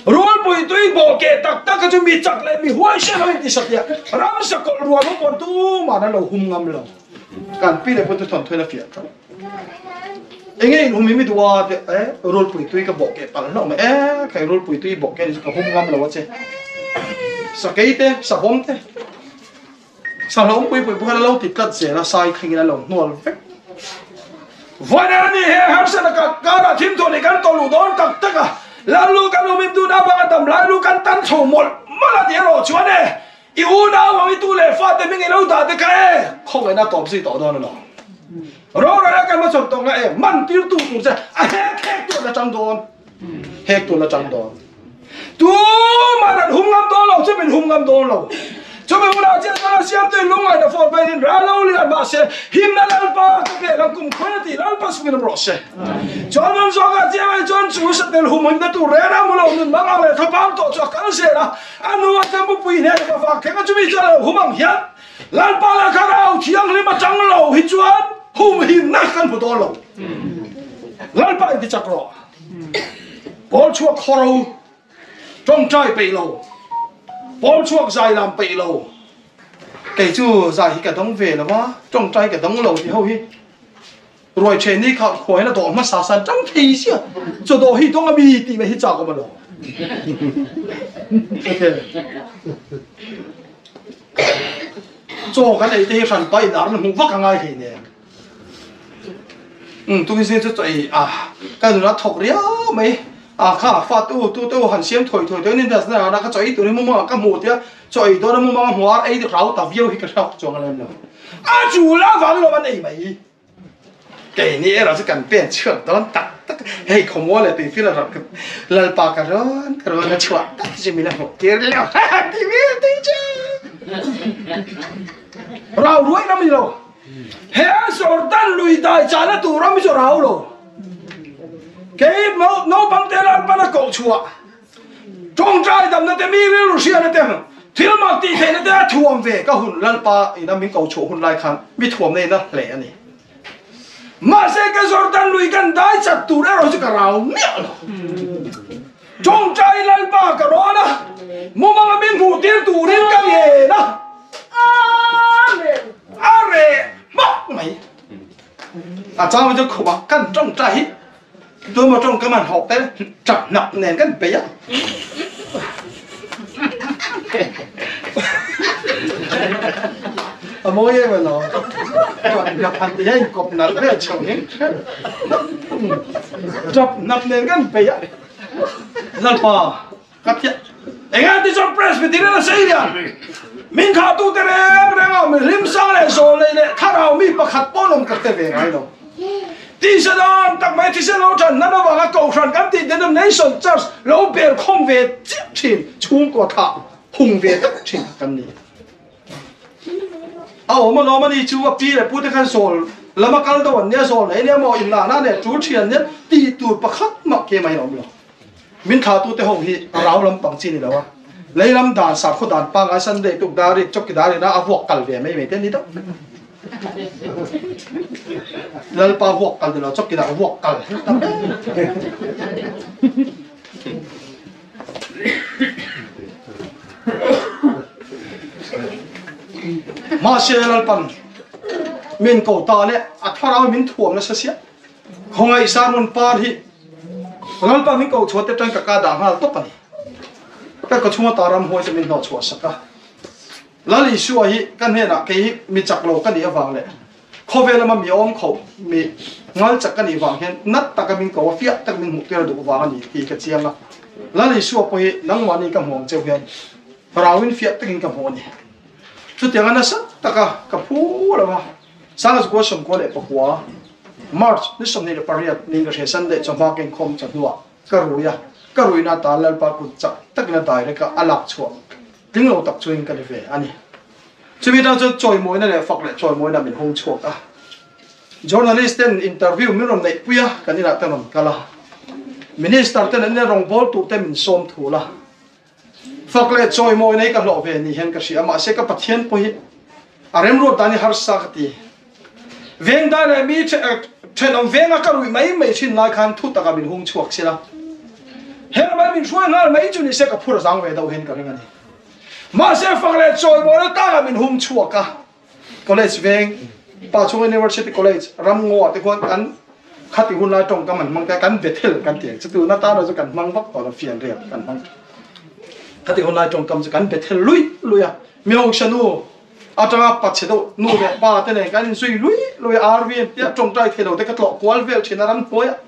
Rulpui tui bawh keh tak tak kha chu mi chak leh mi huaisen ho in ti satliah ramsa kawlh rual ho pawn tumah an lo hum ngam lo. Kan pi leh pute thawn thuin a fiah tlat. Enge in hum hi mi duh a ti e, rulpui tui ka bawh keh palh hlauh mai e, khai rulpui tui bawh keh ni chu ka hum ngam lo a che. Sakei te, savawm te, sahlawm pui pui pawh khan a lo ti tlat zel a, sai thlengin a lo hnual vek. Vawiin a ni he harsatna ka karah thim thuah nih kan tawlh dawn tak tak a, Lallu kan awm in tuna banga dam lai lu kan tan chho mawlh mawlh a ti erawh chuan e, I unau ang i tu leh fate hming i lo dah te kha e, khawngaihna tawp zui tawh dawn alawm. Rorel a kan hmachhawn tawh nga e, man tir tu tur che a hek hek tu an la tang dawn, hek tu an la tang dawn. Tuman an hum ngam dawn lo, chu min hum ngam dawn lo. Chumi hunah chiah chuan a siamtu in lungngaihna phone vel in ral lo lian mahse himna Lalpa ka pek ang kum khawi a tih Lalpa sungin awm rawh se. Chuan an zawk ah chiang ai chuan chu satel humhimna tur reng a mu lo nun mang ang leh thlapang tawh chu a kal zel a, A nu a tlem pupui hnen a fak thleng a chumi chuan a lo hum ang hian Lalpa leh Thlarau Thianghlim atang lo hi chuan humhimna kan hmu dawn lo. Lalpa in ti chak rawh. Pawl chhuak khawro tawngtai peih lo, pawl chhuak zai lam peih lo. Kei chu zai hi ka dawng ve lo a, tawngtai ka dawng lo ti ho hi. Ruai ṭhen ni kha khuai na dawh hmasa san ṭang thei sia chaw dawh hi dawng a mi tih mai hi chak awm a lo. Chaw kan ei te hi hran pa in ar na hmuh vak a ngai hlei nen. Um tu hi chu chaw ei a ka nuna thawk riau mai a kha fa tu tu te han siam thawi thawi te nin na na ka chaw ei tur hi mumang ka hmu tia chaw ei dawn a mumang a hmu ar ei rau ta viau hi ka hriat chuang a lem lo. A chu la vang lo an ei mai. Keini erawh chu kan pen chhuak dawn tak tak. Hei khawmual leh tuifil a rawn Lalpa ka rawn ka rawn a chhuah tak chu min a hmuh tir leh ti vel tei che. Rau ruai ram ni lo. He Jordan lui dai chahna tur ram hi chu rau lo. Kei naupang te Lalpan a koh chhuah. Tawngtai damna te mi rilru hriatna te thil mak tih theihna te a thuam ve ka hun Lalpa ina min ko chhuah hun lai khan mi thuam nei na hle a ni. Mahse ka Jordan lui kan dai chat tur erawh chu ka rau miah lo. Tawngtai Lalpa ka rawn a, mumanga min hmuh tir turin ka ngen a. Amen. A reh hmak mai. A chang chu khumah kan tawngtai hi Tuemaw tawngkam an hawk te chak hnap nen kan bei a. A mawi em alo. Chak hnap han ti hian inkawp nalh vel chho hi. Chak hnap nen kan bei a. Lalpa ka thiah. Eng ti chuan Presbyterian a sei lian. Min thlahtute reng reng a mi hlimsang leh zawlei leh thlarau mi pakhat pawh lawm ka hre ve ngai lo. Tisa dan tak mai thisen lo than nan avanga Kohhran kan tih denomination church lo ber khawm ve chiah thin chhungkaw thlah hung ve tak thin kan ni. A awm alawm a ni chu a pi leh pute khan zawl lama kal deuh an nia zawl nei nia maw inlahna leh tul thian nia tih tur pakhat mah ke mai a awm lo. Min thlahtute ho hi a rau lampang chi ni lo a, lei lam dan sakhaw dan pangngai Sunday tuk dar rik chawkidar ina a vuak kal ve mai mai te ni deuh. Lalpa vuak kal ni lo chawkidar vuak kal. Mahse Lalpan min ko ta leh a thlarau min thuam nasa sia. Khawngaih Sermon par hi Lalpa min koh chhuah te tan ka ka dah nghal tawp a ni. Ka ka chhunga ta ram huai chu min hnawh chhuah sak a. Lal Isua hi ka hnenah kei hi mi chak lo ka nih avang leh khawvel lama mi awm kho mi ngal chak ka nih vang hian nat taka min ko a fiah tak min hmuh tir a duh vang a ni tih ka chiang a. Lal Isua pawh hi nangmahni ka hmu ang cheu hian rauin fiah takin ka hmu a ni. Chutianga nasa taka ka phu lo a. Sangazukua 19, March ni 28 ni ka hre Sunday chawhma ka inkhawm chawhnuah ka rui a, ka ruihna atan Lalpa kut chak takin a direct a a lak chhuah tling lo tak chuin ka ni ve a ni. Chumi atang chuan chawimawina leh fak leh chawimawina min hung chhuak a. Journalist ten interview min rawn neihpui a, kan inah te rawn kal a. Minister ten an ina rawngbâwl tur te min sawm thul a. Fak leh chawimawina hi ka hlawh ve ni hian ka hria, mahse ka Pathian pawh hi a remruat dan hi harsa ka ti. Vengdai leh mi thenawm venga ka ruih mai mai thin lai khan thu takah min hung chhuak sila. Heng mai min hruai nghal mai chu nise ka phur a zang ve deuh hian ka ring a ni. Mahse fak leh chawimawina takah min hung chhuak a. College veng, Pachung University College, Ramngaw ah te khuan kan khati hun lai tawngkam an hmang te a, kan Bethel kan ti ang chu tuna tana chu kan hmang vak tawh lo, fianrial kan hmang thin. Khati hun lai tawngkam chu kan Bethel lui lui a, mi hausa nu atanga pachhe deuh nu leh pa te nen kan inzui lui lui a, RV an tia tawngtai thei lo te ka tlawh kual vel thin a ramhnuai ah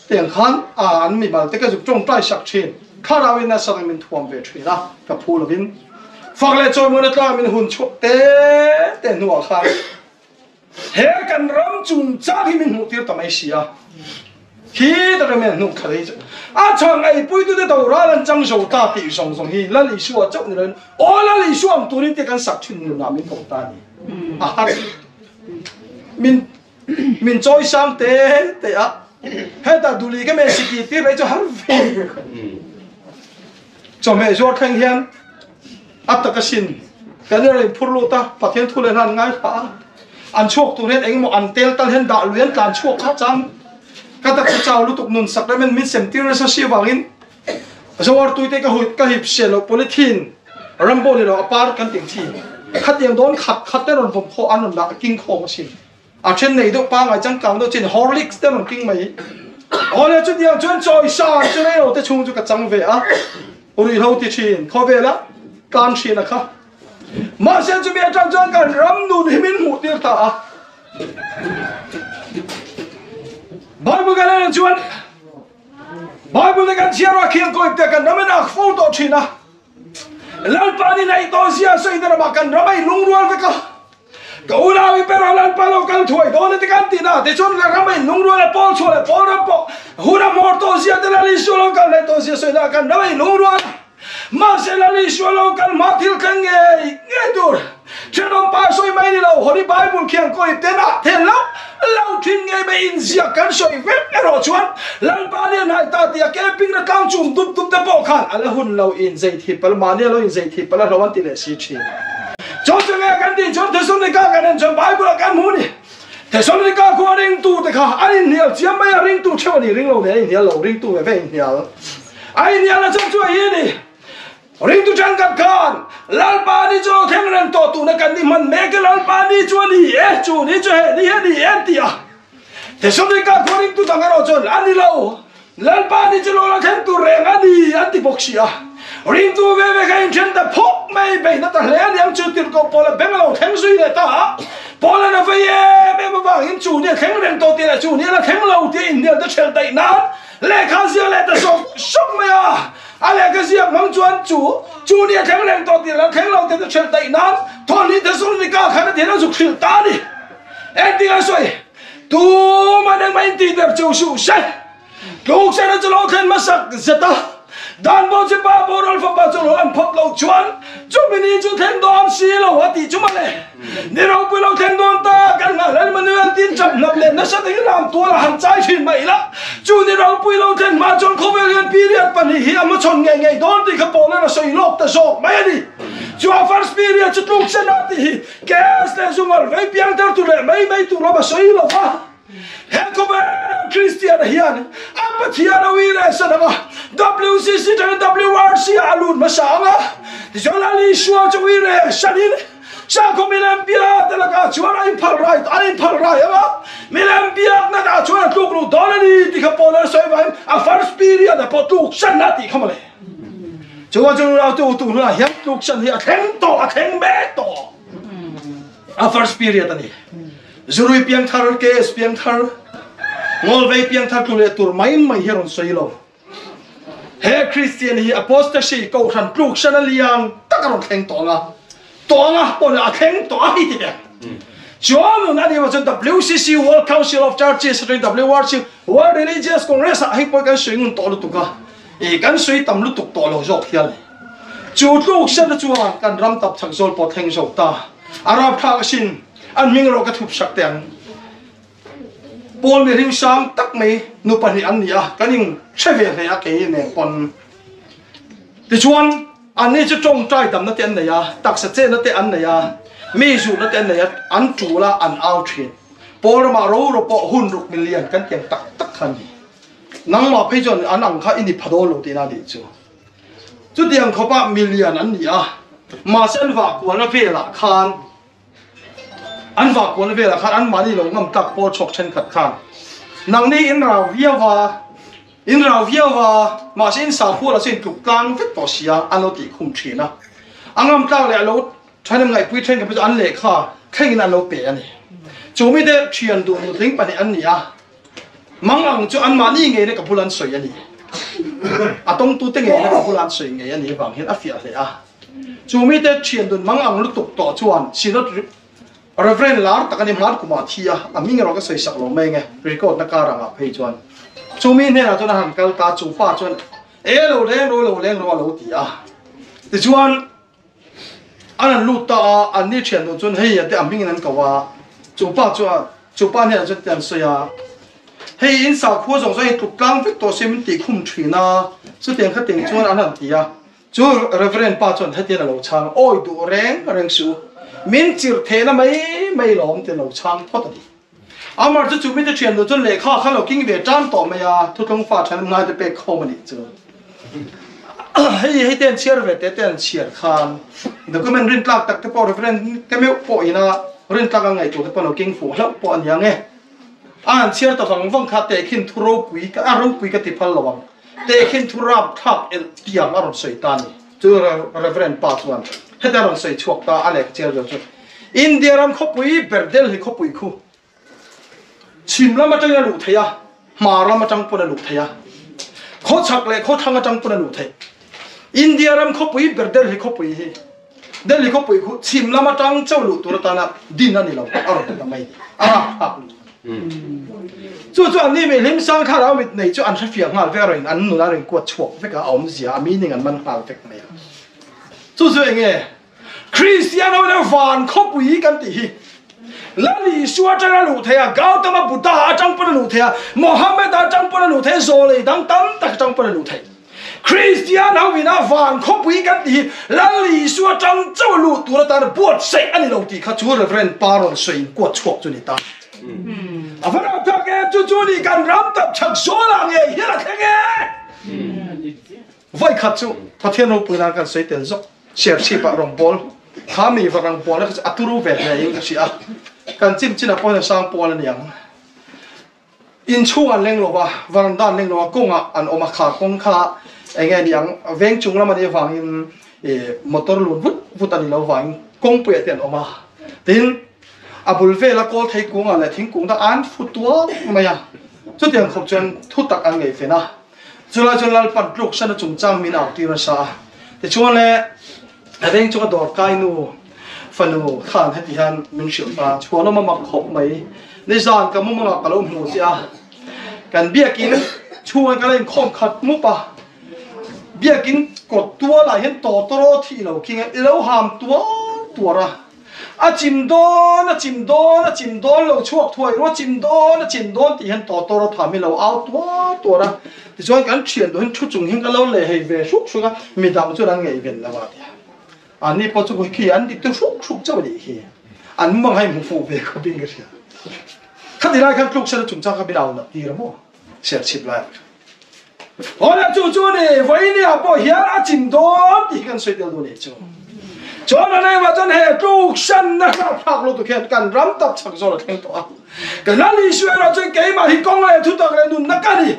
tiang khan an mimal te ka zuk tawngtai sak thin, thlarau in nasa min thuam ve thin a, ka phu lovin fak leh chawimawn atlang min hun chhuak te te hnuah khan he kan ram chungchang hi min hmuh tir ta mai si a, khi ta ram hian hnuk thla hi chu a chhang eipui tute do ral an chang zo ta tih zawng zawng hi Lal Isua chauh ni loin aw Lal Isua ang turin te kan sak thin nunah min ko ta a ni a har min Min chawi sang te te a, heta duli ka meh siki tir rei chu har ve. Chawhmeh zuar thleng hian a taka sin kan in rawn phur lut a, Pathian thu leh hla an ngaithla a, an chhuak tur hian engemaw an tel tal hian dah lui an tlan chhuak kha chang ka taksa chau lutuk nun sak rem in min sem tir nasa si avangin Zoar tuite ka huit ka hip se lo polythene rambo ni lo a par kan ting chi khatiang dawn khat khat te rawn vawm khawh an rawn dah king khawm asin. A then nei deuh pangai changkang deuh chin Horlicks te rawn king mai. Awle chutiang chuan chawi sa chu rei lo te chhung chu ka chang ve a. Ruihhlo ti thin khawvela tlan thin a kha. Mahse chumi atang chuan kan ram nun hi min hmuh tir ta a. Bible kan en chuan Bible te kan chhiar a khiang kawi te kan ram in a fo tawh thin a. Lalpa ni nei tawh zia sawi te ramah kan ram a in lungrual vek a. Ka unau i ber a Lalpa lo kal thuai dawn e ti kan ti na. Tichuan ka ram a in lungrual a pawl chhuah leh pawl ram pawh hun a hmawr tawh zia te Lal Isua lo kal leh tawh zia sawi na kan ram a in lungrual a. Mahse Lal Isua lo kal hma thil thleng ngei ngei tur thenawm pa sawi mai ni lo Holy Bible khian kawi ten ah thel lo lo thin ngei mai inziak kan sawi vek erawh chuan Lalpa lian hai ta tia camping na tlang chum dup dup te pawh khan a la hun lo in zei thip pal mahni a lo in zei thip pal a hlo an ti leh si thin. Chuan chu nge kan tih chuan Thessalonica kan en chuan Bible ah kan hmu ni. Thessalonica khua ringtu te kha an inhnial chiam mai a, ringtu theuh a ni ring lo nen a inhnial lo, ringtu ve ve a inhnial. A inhnial na chhan chu a hi ni. Ringtu thenkhat khan Lalpa ni chu lo thleng reng tawh tuna kan ni hman mek e Lalpa ni chu a ni e, chu ni chu he ni hi a ni e an ti a. Thessalonica khua ringtu dang erawh chuan a ni lo. Lalpa ni chu lo la thleng tur reng a ni an ti bawk si a. Ringtu ve ve kha inthen ta phawk mai beihna ta hle aniang chu tirhkoh Paula beng a lo thleng zui leh ta a. Paula'n a vei em em avangin chu ni a thleng reng tawh tih leh chu ni a la thleng lo tih a inhnial ta ṭhelh daih nan lehkha a ziak leh ta sawk sawk mai a. A lehkha ziak hmang chuan chu chu ni a thleng reng tawh tih leh a thleng lo tih a ṭhelh daih nan Thawhlih Thesalonika khan a thil a zuk hrilh ta a ni. Engtin a sawi? Tuman engmah in tih der cheu suh se. Tlukchana chu lo thlen hmasak zet a, Dan bo chi pa boral fapa chu lo an phawt loh chuan chumi ni chu thleng dawn si lo a tih chu mawle. Ni ropui lo thleng dawn ta kan nghah hlel Manuel tin chap hnap leh nasa takin ram tual a han chai thin mai ila chu ni ropui lo thlen hma chuan khawvel hian period pahnih hi a hmachhawn ngei ngei dawn tih kha Paula'n a sawi lawk ta zawk mai a ni. Chu a first period chu tlukchana tih hi Gas leh zungal vei piang tar tur leh mai mai tur lam a sawi lo va. He khawvel Kristiana hian a Pathian a ui leh san ang a, WCC tangin WRC ah a lut hmasa ang a, tichuan Lal Isua chu ui leh sanin sakhaw milem bia te lakah chuan a inphal rai an inphal rai ang a, milem biakna dah chuan a tluk luh dawn a ni tih kha Paul-a sawi vangin a first period ah pawh tluk sanna tih kha mawle. Chuan chu nunau tu hunah hian tluksan hi a thleng tawh, a thleng mek tawh. A first period a ni. Zurui piangthar, KS piangthar, Ngawlvei piangthar tlu leh tur mai mai hi a rawn sawi lo. He Christian hi apostasy kohhran tluksan a lian tak a rawn thleng tawh ang a. Tawh ang a, pawh a thleng tawh a hei ti ber. Chuan nun a ni chuan WCC World Council of Churches atangin WRC World Religious Congress ah hei pawh kan sawi ngun tawh lutuk a. I kan sawi tam lutuk tawh lo zawk hial. Chu tluk hriatna chuan kan ram tap chak zawl pawh thleng zawk ta. A rapthlak asin, an hming erawh ka thup sak teh ang. Paul mihring sang tak mai nu pahnih an ni a, kan in hre ve hle a kei nen pawn. Tichuan, anni chu tawngtai damna te an nei a, taksa chenna te an nei a, mi zuhna te an nei a, an tul a, an au thin. Paul ramah ro ro pawh hun ruk milian kan tiang tak tak kha an ni. Nangmah phei chuan an ang kha i ni pha dawn lo tihna a nih chu. Chutiang khawpa milian an ni a, mahse an vahkualna velah khan an vahkualna velah khan anmahni lo ngam tak pawl chhawk thenkhat khan nangni in rau viau a, in rau viau a, mahse in sakhualah chuan in tluk tlang vek tawh sia an lo tih khum thin a. A ngam tlak leh a lo thenem ngaihpui thenkhat phei chu an lehkha thlengin an lo pe a ni. Chu mite thian duh nutling pahnih an ni a. Mang ang chu anmahni ngeina ka bula an sawi a ni. A tawngtute ngeina ka bula an sawi ngei a nih avang hian a fiah hle a. Chu mite thian dun mang ang lutuk tawh chuan Synod Reverend lar tak a ni hmar kumah a thi a, a hming erawh ka sawi sak lo mai nge, record na kar angah phei chuan. Chu mi hnenah chuan a han kal ta, chu pa chuan e lo leng ro lo leng ro a lo ti a. Tichuan An an lut ta a, an ni thian duh chuan hei ate a hmingin an ko a, chu pa chuan chu pa hnenah chuan tian sawi a, hei in sakhua zawng zawng hi tluk tlang vek tawh se min tih khum thin a, chutiang khatiang chuan an han ti a, chu Reverend pa chuan hetian a lo chhang, awi duh reng reng suh u, min chirh thehna mai mai lawm ti a lo chhang phawt a ni. Amar chu chu mite thian duh chuan lehkha kha lo king ve tan tawh mai a, thuthlung fa than ngai te pek khawm a nih chu. Hei hei te an chhiar ve te te an chhiar khan document rin tlak tak te pawh reference te meuh pawh ina rin tlak an ngaihtuah te pawh lo king fuh hlauh pawh a nia nge. A han chhiar ta vang vang kha tehkhin thu ropui ka a ropui ka ti phal lo ang. Tehkhin thu rap thlak elh tiang a rawn sawi ta a ni. Chu Reverend pa chuan heta rawn sawi chhuak ta a lehkha chiar vel chu India ram khawpui ber Delhi khawpui khu chhim lam atangin a luh theih a, hmar lam atang pawn a luh theih a, khawchhak leh khawthlang atang pawn a luh theih. India ram khawpui ber Delhi khawpui hi. Delhi khawpui khu chhim lam atang chauh luh tur atana din a ni lo a rawn ti ta mai a rapthlak lutuk. Chu chu anni mi hlim sang thlarau mit nei chu an hrefiah nghal vek a rawn an nun a rawn kuat chhuak vek a, a awmzia a meaning an man nghal vek mai a. Chu chu enge Kristian ho hian van khawpui kan tih hi Lal Isua atanga luh theih a, Gautama Buddha atang pawn a luh theih a, Mohammed atang pawn a luh theih a, zawlei dang tam tak atang pawn a luh theih. Kristian ho ina van khawpui kan tih hi Lal Isua atang chauh a luh tur atan buatsaih a ni lo tih kha chu Reverend pa rawn sawi in kuat chhuak chu ni ta. A va rap tak em chu chu ni kan ram tap chhak zawl ah ngei hian a thleng e. Voikhat chu Pathian ropui nan kan sawi tel zawk. Serchhip ah rawngbawl kha mi va rangbawl a a turu ve hle in ka hria a. Kan chim chin ah pawh hian sang pawl a ni ang. Inchhung an leng lo va, varanda an leng lo a, kawng ah an awm a, kha kawng kha eng nge ni ang, veng chung lam a nih avangin motor lun vut vut a ni lo vangin kawngpui ah te an awm a. Tin, a bul vela kawl thei kung ah leh thingkung te an fu tuar mai a. Chutiang khawp chuan thutak an ngaihven a. Chulai chuan Lalpan tluksan a chungchang min au tir nasa a. Tichuan le a veng chunga dawrkai nu fanu khan heti hian min hrilh ta, chhuanawm a mak khawp mai. Nizan ka mumangah ka lo hmu che a, kan biakin chhungah ka la inkhawm khat mup a, biakin kawt tualah hian tawtawraw thih lo khi nge i lo ham tuar tuar a. A chim dawn, a chim dawn, a chim dawn lo chhuak thuai ru, a chim dawn, a chim dawn tih hian tawtawr a tham i lo au tuar tuar a. Tichuan kan thian duh hian thu chung hian ka lo leh hei ve hruk hruk a, midang chuan an ngaihven lo a tia. Anni pawh chu khi an dik tu hruk hruk chauh a nih khi. An mumang hai hmu fuh ve khawp in ka hria. Khati lai khan tluk sen a chungchang kha min au nat tir a maw? Serchhip lai ah khan. Awle chu chu ni, vawinia pawh hian a chim dawn tih hi kan sawi tel duh nih chu. Chuan a lengah chuan he tluksanna hlauhthlak lutuk hian kan ram tap chak zawl a thleng tawh a. Ka Lal Isua erawh chuan keimah hi kawng leh thutak leh nunna ka ni.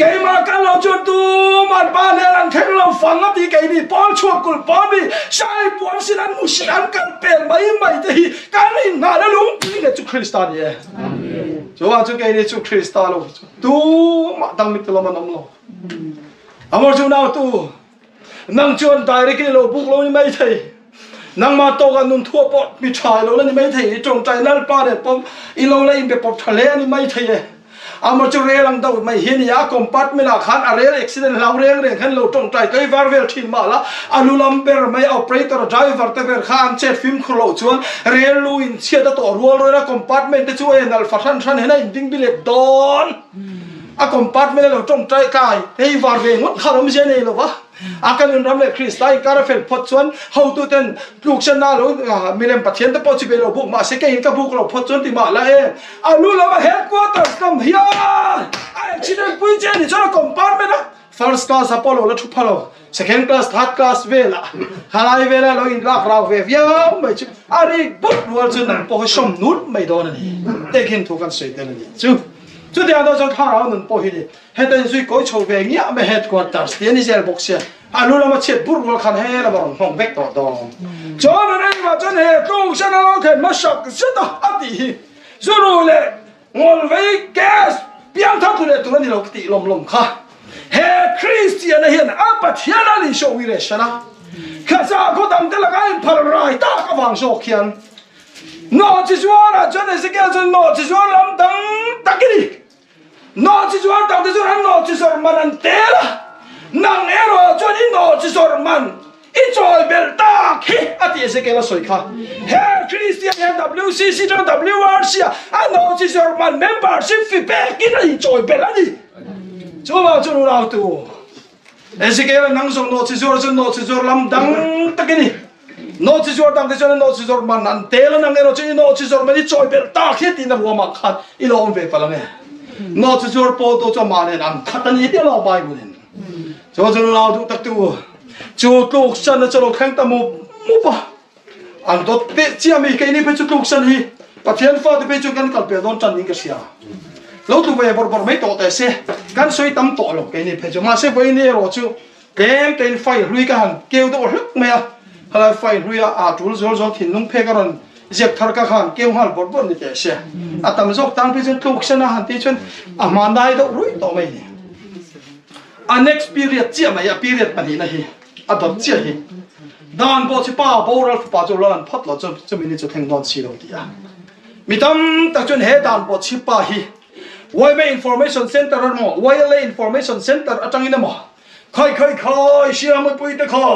Keimah kan lo chuan tuman pa hnen an thleng lo fang a ti keini pawl chhuak kulh pawl mi sai puan sin an hmusit an kal pel mai mai te hi kan inngahna lungpui leh chu Krista ni e. Chuvang chu keini chu Krista lo chu. Tumah dang mit lam an awm lo. Amor chu nau tu nang chuan direct in lo buk lo ni mai thei. Nangma tawk ah nun thua pawh mi tha lo la ni mai thei. I tawngtai lalpa nen pawm i lo la in be pawp tha hle a ni mai thei e. Amor chu rel ang deuh mai hi a ni a, compartment ah khan a rel accident hlau reng reng khan lo tawngtai tlei var vel thin mah la, a lu lam ber mai operator driver te ber kha an chet fimkhur loh chuan rel lu in chhiat a tawh rual rual a compartment te chu a en alpha hran hran hian a in ding bilet dawn a compartment a lo tawngtai tlai hei var ve ngawt kha awmzia nei lo va a kan ram leh Krista inkar a fel phawt chuan hotu ten tluksen na lo milem pathian te pawh chu be lo buk mahse keiin ka buk lo phawt chuan ti mah la e a lu lama headquarters lam hian a accident pui che ni chuan a compartment a First class ah pawh lo la thu pha lo, second class, third class velah halai vela lo in lak rau ve viau mai chu a rik but rual chu nang pawh hi sawm nut mai dawn a ni. Tehkhin thu kan sawi tel a ni chu. Chutiang dawn chuan thlarau nun pawh hi ni heta inzui kawi chho ve ngiah mai headquarters tih a ni zel bawk sia, a lu lama chhiat bur rual khan he lama rawn nghawng vek tawh dawn. Chuan a rengah chuan he tlungsen a lo thlen hmasak zet a a tih hi zuru leh Ngawlvei gas piang thar thu leh tur a ni lo ka tih lawm lawm kha. He Kristiana hian a Pathian a ni show i reh a. Khaza khaw dang te laka in phal rai tak avang zawk hian nawhchi zuarah chuan Ezekiel chuan nawhchi zuar lam dang tak i ni. Nawhchi zuar dang te chuan an nawhchi zawrh man an tel a, nang erawh chuan i nawhchi zawrh man I chawi belh tak hi a ti Ezekiel a sawi kha. He Christian hian WCC chuan WRC ah a nawhchi zawrhman membership fee pekin a inchawi belh a ni. Chuvang chuan unautu Ezekiel a nang zawng nawhchi zuar chuan nawhchi zuar lam dang tak i ni. Nawhchi zuar dang te chuan nawhchi zawrh man an tel a nang erawh chuan i nawhchi zawrh man i chawi belh tak hi tiin a ruamah khan i lo awm ve palh ang e. Nawhchi zuar pawl tu chu amah nen an khat a ni tih a lo Bible in. Chuan chuan unau duh tak tu chu tluk san a chalo thleng ta mup mup a an dawt teh chiah mi keini phei chu tluk san hi Pathian fa te phei chu kan kal pel dawn tan in ka hria lo tlu ve bawrh bawrh mai tawh teh se kan sawi tam tawh lo keini phei chu mahse vawiin erawh chu tlem tein fai hlui ka han keu deuh hlek mai a khalai fai hlui a a tul zawl zawl thinlung phek a rawn ziak thar ka khan keu nghal bawrh bawrh ni teh se a tam zawk tan phei chuan tluk sen a han tih chuan a hmanlai deuh ruih tawh mai ni. A next period chiah mai, a period pahnihna hi a dawt chiah hi. Dan pawh chi pa boral fapa chu lo lan phawt lo chu chumi ni chu thleng dawn si lo ti a. Mi tam tak chuan he dan pawh chi pa hi YMA Information Center emaw YLA Information Center atangin emaw Khai khai khai hria mipui te kha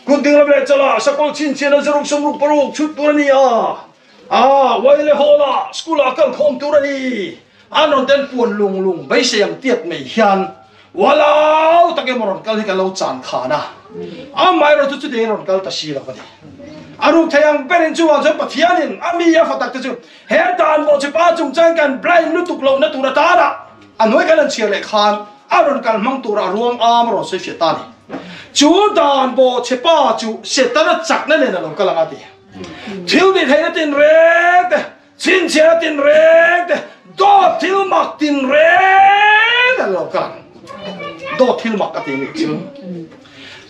kut ding lam leh chalah sakawlh chhinchhiahna zaruk sawmruk paruk chhut tur a ni a, aa YLA hall ah school ah kal khawm tur a ni. An rawn ten puan lung lung beisei ang tiat mai hian ualau tak emaw rawn kal hi kan lo chan khan a, amaherawhchu chu chuti rawn kal ta si lo a ni. A ruk thei ang berin chuvang chuan Pathianin a mi a fa tak te chu he dan pawh chi pa chungchang kan blind lutuk lohna tur atana a hnuai kan han chhiar leh khan a rawn kal hmang tura ruang am a rawn sawi fiah ta a ni. Chu dan pawh chhe pa chu Setana chakna nen a lo kal ang a ti. Thil ti theihna tinreng te, Chhinchhiahna tinreng te, dawt thil mak tinreng an lo kal ang. Dawt thil mak a ti nih chu.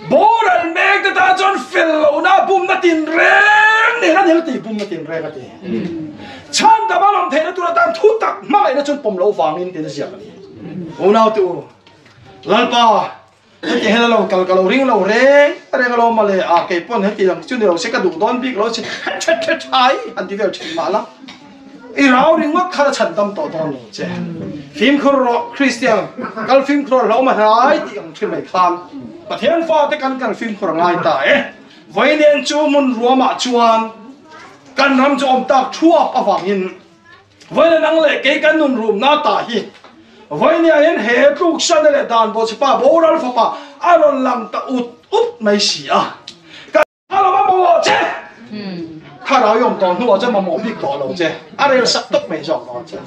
Boral mek te tan chuan fel lohna bumna tinreng nen a ni ti bumna tinreng a ti. Chhan dam a lawm theihna tur atan thu tak hmangaihna chuan pawm loh vangin tiin a ziak a ni. Unaute u, Lalpa Heti hian a lo kal ka lo ring lo reng reng alawm mawle a, kei pawn heti ang chu ni lo se ka duh dawn bik lo che tha tha thai han ti vel thin mah la, i rau ringawt khan a chhan dam tawh dawn lo che. Fimkhur rawh Kristian, kal fimkhur a hlauhawm a hnai tih ang thin mai khan Pathian fate kan kal fimkhur a ngai ta e. Vawiin chu hmun ruamah chuan kan ram chu awm tak thuap avangin Vawiin nang leh kei kan nun rumna tah hi vawinia hian he tluksanna leh dan bawhchhepa boral fapa a rawn lang ta ut ut mai si a. Ka lo mamawh che! Thlarau i awm tawh hnuah chuan mamawh bik tawh lo che, a rel sak tawp mai zawk dawn che.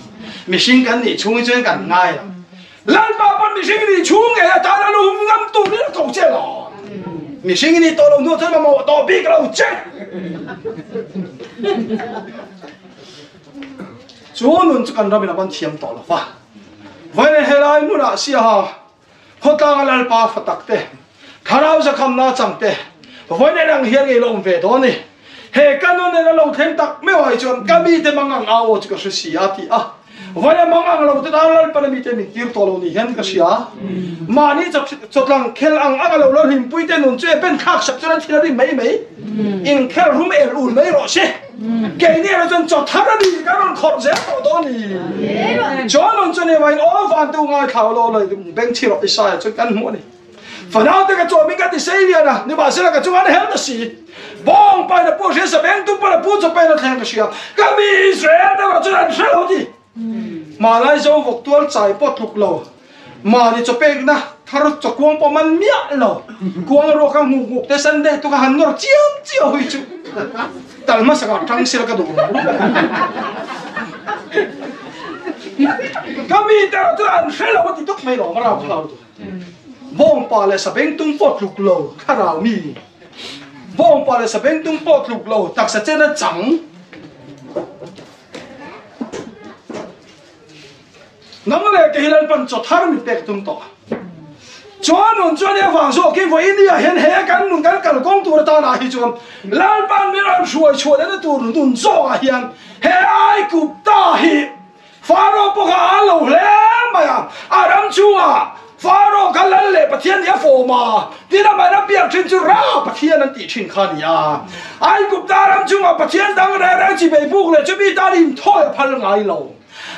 Mihring kan nih chhung hi chuan kan ngai lo. Lalpa pawn mihring nih chhung ngei atan a luhum ngam turin a ko che lo. Mihring i nih tawh lo hnuah chuan mamawh tawh bik lo che. Chu nun chu kan ramin a ban thiam tawh lo va. Vawiin helai hmunah Siaha khawtlanga Lalpa fa tak te, Thlarau zakhamna chang te, vawiin en ang hian ngei la awm ve dawn ni. He ka nun en a lo thleng tak meuh ai chuan ka mite mangang au aw chu ka hre si a ti a. Vawiin mangang lo te tan Lalpan a mite min tir tawh lo ni hian ka hria. Mahni chawtlang khel ang ang a lo la hlimpui te nun chu e ben thlak sak chuan an thil a rim mai mai. Inkhel rum el ul mai rawh se. Keini erawh chuan chaw thar a ni, kan rawn khawrh zel tawh dawn a ni. John rawn chuan Evain aw van tu ngaithla lo lo beng chhi rawh Isaiah chuan kan hmuh a ni. Fanau te ka chawmin ka ti sei lian a, nimahsela ka chungah an hel ta si. Bawng pain a pu a hria, sabeng tum pawn a pu chaw pain a thleng ka hria. Ka mi Israel te erawh chuan an hre lo ti. Hmalai zo vawk tual chai pawh tluk lo, mahni chaw pekna thar chaw kuang pawh man miah lo, kuang ruak a hmuh hmuh te Sunday tu kha han nawr chiam chiam hui chu tal hmasa kah tang sila ka duh lo. Ka mi te erawh chu an hre lo a ti tuk mai lo, marau thlau tu. Bawngpa leh sabengtung pawh tluk lo thlarau mi. Bawngpa leh sabengtung pawh tluk lo taksa chen a chang. Nang leh kei Lalpan chaw thar min pek tum tawh a. Chuan nun chuan i avang zawk hi vawi India hian he kan nun kan kal kawng tur atanah hi chuan Lalpan min rawn hruai chhuah lehna tur nun zawkah hian he Aigupta hi Pharaoh pawh kha a lo hle mai a, a ram chungah Pharaoh kha lal leh Pathian nih a fawm a, tin amah ram biak thin chu Ra Pathian an tih thin kha a ni a. Aigupta ram chungah Pathian dang reng reng chi bei buk leh chumi tan inthawi a phal ngai lo.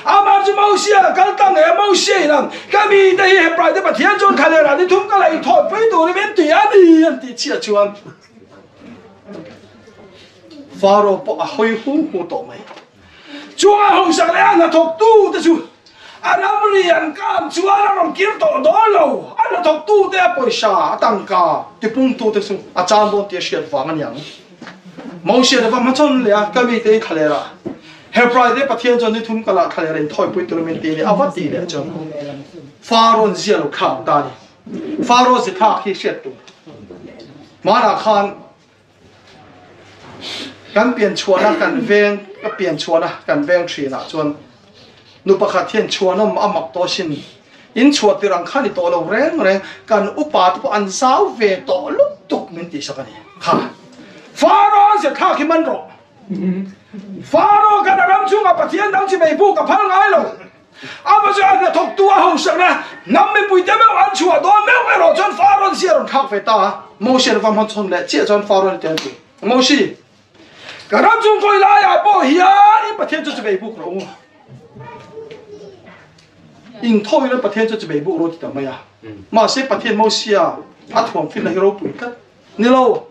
Amah chu Mosia kal ta ngei a, Mosia in a, Ka mite hi Hebrai te Pathian chuan thla leh rah ni thum ka la inthawi pui turin min ti a ni an tih chiah chuan Pharaoh pawh a hawi hu hu tawh mai. Chunga hausak leh a hnathawktu te chu a ramri an kam chuan a rawn kir tawh dawn lo. A hnathawktu te a pawisa, a tangka tipungtu te chu a chan dawn tih a hriat vang a ni ang. Moses a va hmachhawn leh a, Ka mite i thla leh rah. Hebrai te Pathian chuan ni thum kalah thla leh rah inthawipui tur min ti a ni. A va ti leh chuan Pharaoh zia lo khak ta a ni. Pharaoh zithlak hi hriat tur. Hmanah khan Kan pian chhuahna kan veng ka pian chhuahna kan veng thinah chuan nu pakhat hian chhuanawm a mak tawh sin in chhuah tir ang kha ni tawh lo reng reng kan upa te pawh an zau ve tawh lutuk min tih sak a ni kha Pharaoh zia thlak hi man rawh Pharaoh kan a ram chungah Pathian dang chi mei buk a phal ngai lo Ama chu a hnathawktu a hausakna hnam mipuite meuh an chhuah dawn meuh erawh chuan Pharaoh zia rawn thlak ve ta a. Moshe an va hmachhawn leh chiah chuan Pharaoh-in a ti a, Moshe, ka ram chung kawi laiah pawh hian in Pathian chu chivei buk rawh u. In thawin Pathian chu chivei buk rawh ti ta mai a. Mahse Pathian Mosia a thuam finna hi ropui tlat ni lo.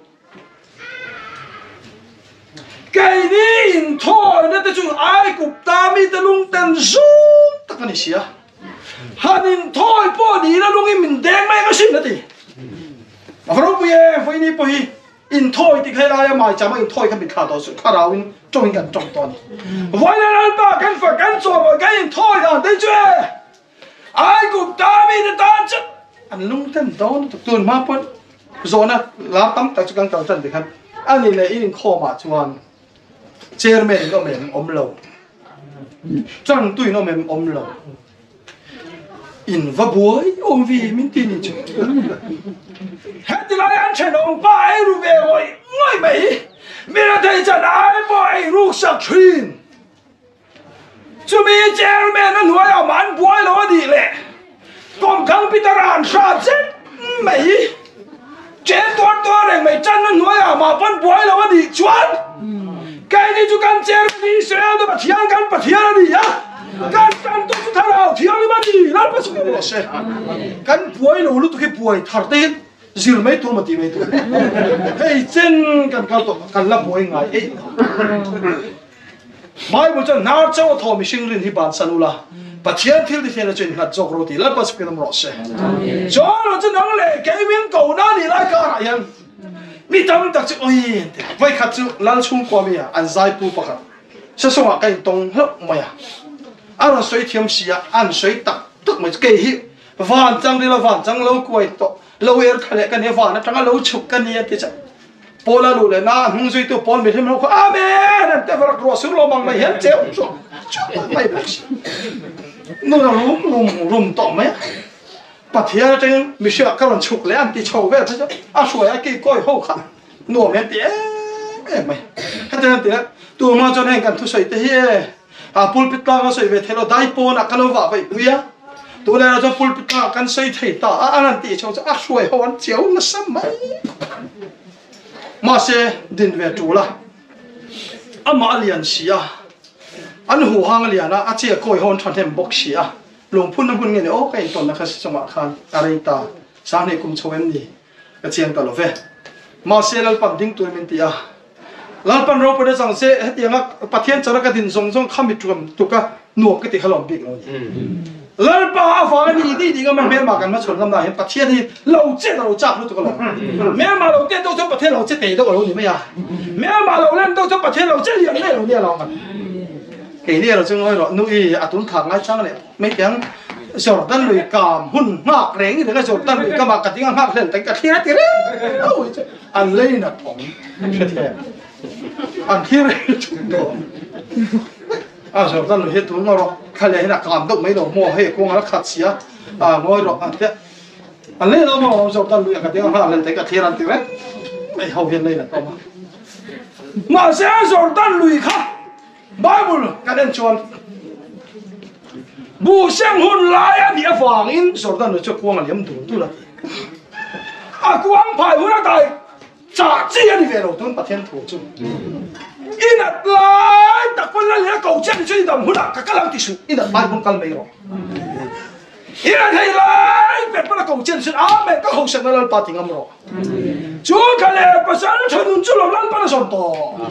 Keini inthawina te chu Aigupta mite lungten zung tak a ni si a. Han inthawi pawh ni ila lungin min deng mai ang asin a ti. A va ropui e, vawiini pawh hi inthawi tik helaia maichama inthawi kha mitthla tawh suh, thlarauin tawngin kan tawng tawh a ni. Vawiina Lalpa kan fak kan chawimawi kan inthawi dan te chu e, Aigupta mite tan chu an lungten dawn lutuk. Tun hma pawn zawhna lar tam tak chu kan kal tan tikhan a ni leh in inkhawmah chuan chairman in awm em awm lo, changtu in awm em awm lo, in va buai awm vi min ti ni chu. Heti lai an thenawm pa ei ru ve ngawih ngawih mai hi mi rethei chan ai pawh ei ruk sak thin. Chumi chairman a hnuaiah mah an buai lo a nih leh Kawmthang Peter a han hrat zet mai. Chen tuar tuar reng mai tan a hnuaiah mah pawn buai lo a nih chuan keini chu kan chairman hi Israel te Pathian kan Pathian a ni a, kan tantu chu Thlarau Thianghlim a ni Lalpa chu rawh se. Kan buai lo lutuk hi buai thar te hian zir mai tur maw tih mai tur. Hei chen kan kal tawh kan la buai ngai eih lo. Bible chuan hnar chauh a thaw mihring rin hi bansan ula, Pathian thil tithian chu innghat zawk ro ti Lalpa chu kiram rawh se. Chuan lo chu nang leh kei min ko na ni lai karah hian mi tam tak chu oi an ti. Voikhat chu Lal chhungkua mi ah an zaipu pakhat sesawngah ka intawng hlauh mai a, a rawn sawi thiam si a, an sawi tak tak mai chu kei hi van chang rila van chang lo kuai tawh lo er thla leh ka nia van atanga lo chhuk ka nia ti chuan Paul a luh leh na a hnung zuitu Paul mihlim ho kha Amen an ti varak ruah sur lo mang mai hian cheu chuah chuah mai bawk si. Nun a rum rum rum tawh mai a. Pathian atangin mihringah ka rawn chhuk leh an ti chho vel kha chu a hruai a ki kawi ho kha nuam hian ti em em mai. Hetiang an ti a, tumah chuan heng kan thusawi te hi e a pulpit tlang a sawi ve thei lo, dai pawnah ka lo vah vaih pui a, tunah erawh chuan pulpit tlangah kan sawi thei ta a, an han tih chho chu a hruai ho an chiau nasa mai. Mahse din ve tul a, amah a lian si a, an huhang a lian a, a che kawi ho an thahnem bawk si a, lungphunna hmun nge ni aw ka intawnna kha si chungah khan a rei ta, sanghnih kum chho em ni? Ka chiang ta lo ve. Mahse Lalpan ding tur min ti a. Lalpan ropui na chang se hetianga Pathian chara ka din zawng zawng kha mi ṭuam tuk a nuam ka ti kha lawm bik lo ni. Lalpa avanga ni ni ding a hmelma kan hmachhawn lam ah hian Pathian hi lo chet a lo chak lutuk alawm. Hmelma lo tet deuh chuan Pathian lo che tei deuh a lo ni mai a. Hmelma lo len deuh chuan Pathian lo che lian mai a lo ni alawm. Keini erawh chu ngawi rawh nu i a tun thak ngai chang leh mai teh ang. Jordan lui kam hun nghak reng i reng a Jordan lui kam ah ka ding a nghak hlel teng ka thlir a ti reng reng chu an lei in a thawng hrethiam an thlir reng chu dawn a Jordan lui hi tun ngaw rawh thla leh hin a kam deuh mai lo maw hei kawng a la khat sia a ngawi rawh an tia an lei lo maw Jordan lui a ka ding a nghak hlel teng ka thlir an ti reng mai ho hian lei in a tawm a mahse Jordan lui kha Bible kan en chuan bu seng hun lai a nih avangin Jordan lui chu kuang a liam dul dul a ti. A kuang phai hun a dai chah chi a ni ve lo tun Pathian thu chu. I nat lai tak pawn la leh ko che ni chu i dam hunah ka kal ang ti suh. I nat lai pawn kal mai rawh. I nat thei lai pek pawn a ko che ni chu Amen ka hausak na Lalpa ti ngam rawh. Chu ka leh pasal tha nun chu lo Lalpan a zawn tawh.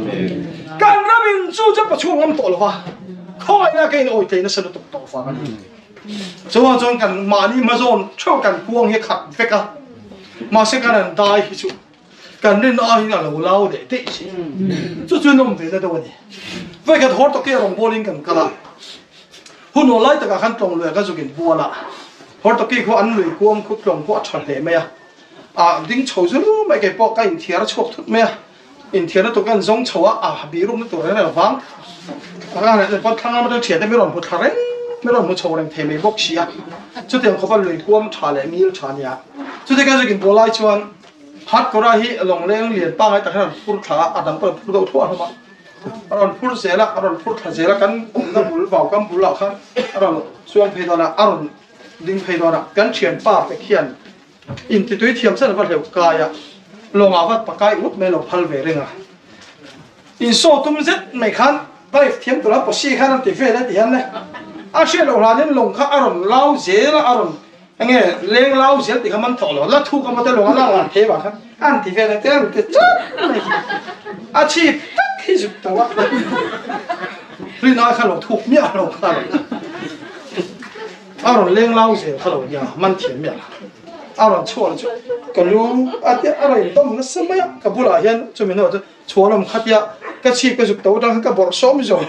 Kan ram in chu chu pachhung ngam tawh lova khawngaihna ka in awi tlei nasa lutuk tawh vang a ni. Chuvang chuan kan mahni hmazawn theuh kan kuang hi a khat vek a, mahse kan han dai hi chu kan rinna aiin a lo lau leh daih si. Chu chu nawm ve na deuh a ni. Vawikhat hawr tawkte a rawngbawlin kan kal a, hun aw lai takah khan tlawng luia ka zuk inbual a, hawr tawkte khu an lui kuang khu tlawng khu a tha hle mai a, A ding chho zul mai kei pawh ka inthiar a chhuak thut mai a, inthiarna tur ka han zawng chho a, a birukna tur reng reng vang a ka han en pawn thlang lama atang thiante mi rawn hmu thla reng, mi rawn hmu chho reng thei mai bawk si a, chutiang khawpa lui kuam tha leh ngil tha nia. Chuti ka zukin bual lai chuan Hatkawra hi lawngleng lian pangngai tak hian a rawn phur thla a, a dang pawh a rawn phur deuh thluah hlawm a, a rawn phur zel a, a rawn phur thla zel a, kan awmna bul vaukam bulah khan a rawn chuang phei dawn a, a rawn ding phei dawn a, kan thianpa te khian Intitui thiam chen va hleuh kai a. Lawngah vat pakai ut mai lo phal ve reng a. Insaw tum zet mai khan dive thiam tura posi khan an ti vel a ti hian le a hriat loh hlanin lawng kha a rawn lau zel a, a rawn enge leng lau zel tih kha man thawh lo, la thuk a maw te lawng a lak lan thei vang khan an ti vel a te an ti chat mai hi a chhip tak hi zuk tau a rinai kha lo thuk miah lo kha a rawn leng lau zel kha lo nia man thiam miah lo. A rawn chhuah leh chu ka lu a tia a rawn indawm nasa mai a, ka bulah hian chumi hnuah chuan chhuah lam kha tia ka chhip ka zuk to atang khan ka bawrh sawm zawk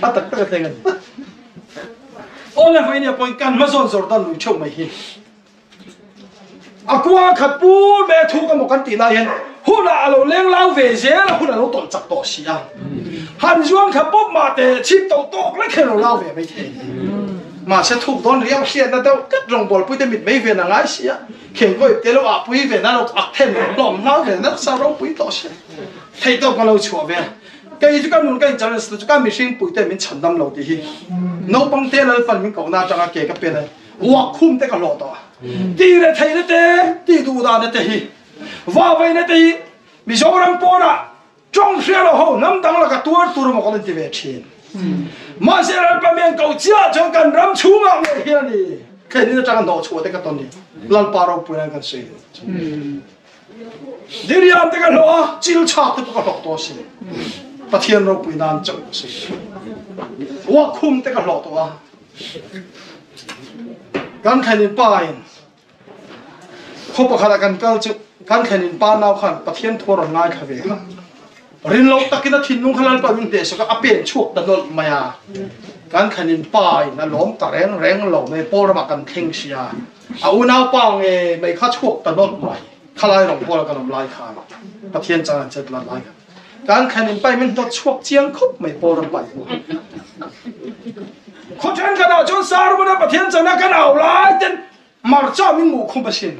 a tak tak a thleng a ni. Awle vawinia pawhin kan hma zawn zawr dan lui theuh mai hi a kua khat pur mai a thuk emaw kan tih lai hian hunah a lo leng lau ve zel a, hun a lo tawlh chak tawh si a, han zuang kha pawp mah teh chhip tawh tawk lek hian a lo lau ve mai thei a ni. Mahse thuk dawn riau hriatna deuh tlat rawngbawlpuite mit mei ven a ngai si a, khengkawi te lo ah pui ven a lo ak then lo hlawm hlau ve nasa ropui tawh si a, theih tawk ka lo chhuah ve. Kei chu ka nun ka inchallenge na chu ka mihring puite min chhan dam lo tih hi naupang te Lalpan min kohna atanga ke ka pen a, uak khum te ka hlawh tawh a, tih reh theihna te, tih duh dahna te hi, vahvaihna te hi Mizoram pawnah Tawng hria lo ho hnam dang laka tuar tur emaw kan inti ve thin. Mahse Lalpa mian ko chiah chuan kan ram chhungah ngei hian a ni. Thlen in atanga hnawh chhuah te ka tawn ni. Lalpa ropui nan kan sawi duh. Diriam te ka hlawh a, chil chhak te pawh ka hlawh tawh asin. Pathian ropui nan chauh ka sawi duh. Uakhum te ka hlawh tawh a. Kan thlen in pa in Khaw pakhatah kan kal chu kan thlen in pa nau khan Pathian thu a rawn ngaithla ve kha. Rin loh takin a thinlung kha Lalpa min hnehsak a, a pen chhuak ta nawlh mai a. Kan thlen in pa in a lawm ta reng reng lo mai, Paul ramah kan thleng si a. A unau pa nge mai kha chhuak ta nawlh mai. Khalai rawng Paul a kan awm lai khan Pathian chang an chet lat lai khan. Kan thlen in pa in min hnawt chhuak chiang khawp mai Paul ram pa in. Khaw thenkhatah chuan Sarumana Pathian chana kan au lai ten Marcha min hmuh khum asin.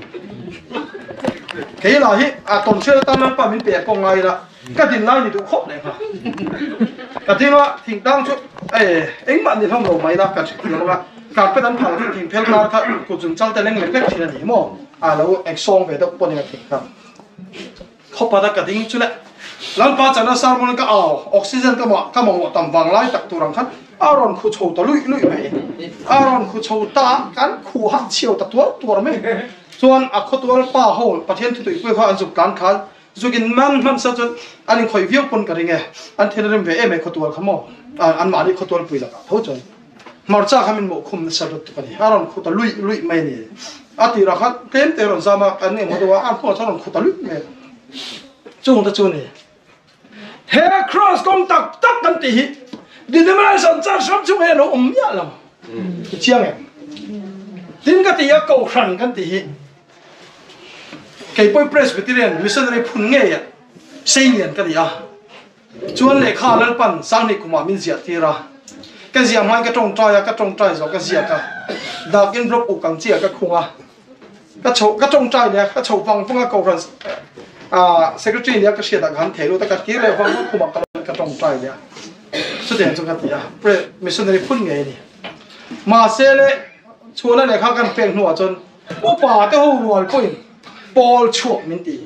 Kei lah hi a tawnhriat atan Lalpa min pe pawh ngai ila ka din lai ni duh khawp leh ngha. Ka ding a, thingtlang chu eh engmah ni hlawm lo mai ila ka hre thiam anga carpet an phal khan thingphel kar kha kut zung chal te leng lek lek thin a ni maw? A lo eng sawng ve deuh pawh ni a thing kha. Khawpat a ka ding chu le Lalpa chana sermon ka au oxygen ka mah ka mamawh tam vang lai tak tur ang khan a rawn khu chho ta luih luih mai. A rawn khu chho ta kan khu hah chhiau ta tuar tuar mai. Chuan a khawtual pa ho Pathian thutuipui kha an zuk tlan khan zuk in man hman sa chuan an inkhawih viau pawn ka ring e. An thil rim ve em e khawtual kha maw anmahni khawtual pui lakah tho chuan hmarcha kha min mawh khum nasa lutuk a ni. A rawn khu ta luih luih mai a ni. A tirah khan tlem te rawn zam a, kan engmaw deuh a, a hnuah chuan rawn khu ta luih mai a. Chung te chu a ni. He Kraws kawng tak tak kan tih hi denomination church ram chung hian a lo awm miah lo. I chiang em? Tin ka ti a, Kohhran kan tih hi kei pawhin Presbyterian missionary phun ngei a seilian ka ni a. Chuan lehkha Lalpan Sanghnih kumah min ziah tir a, ka ziah hmain ka tawngtai a, ka tawngtai zawh ka ziak a, dak in drop uk ang chiah ka khung a, ka chho ka tawngtai leh a, ka chho vang vang a, Kohhran ah secretary nia ka hriat ah ka han thei lut a, ka kir leh vang vang khumah ka ka tawngtai leh a, chutiang chu ka ti a, pre missionary phun ngei a ni. Mahse le chhuahna lehkha kan pek hnuah chuan upa te ho rual pawhin pawl chhuak min ti.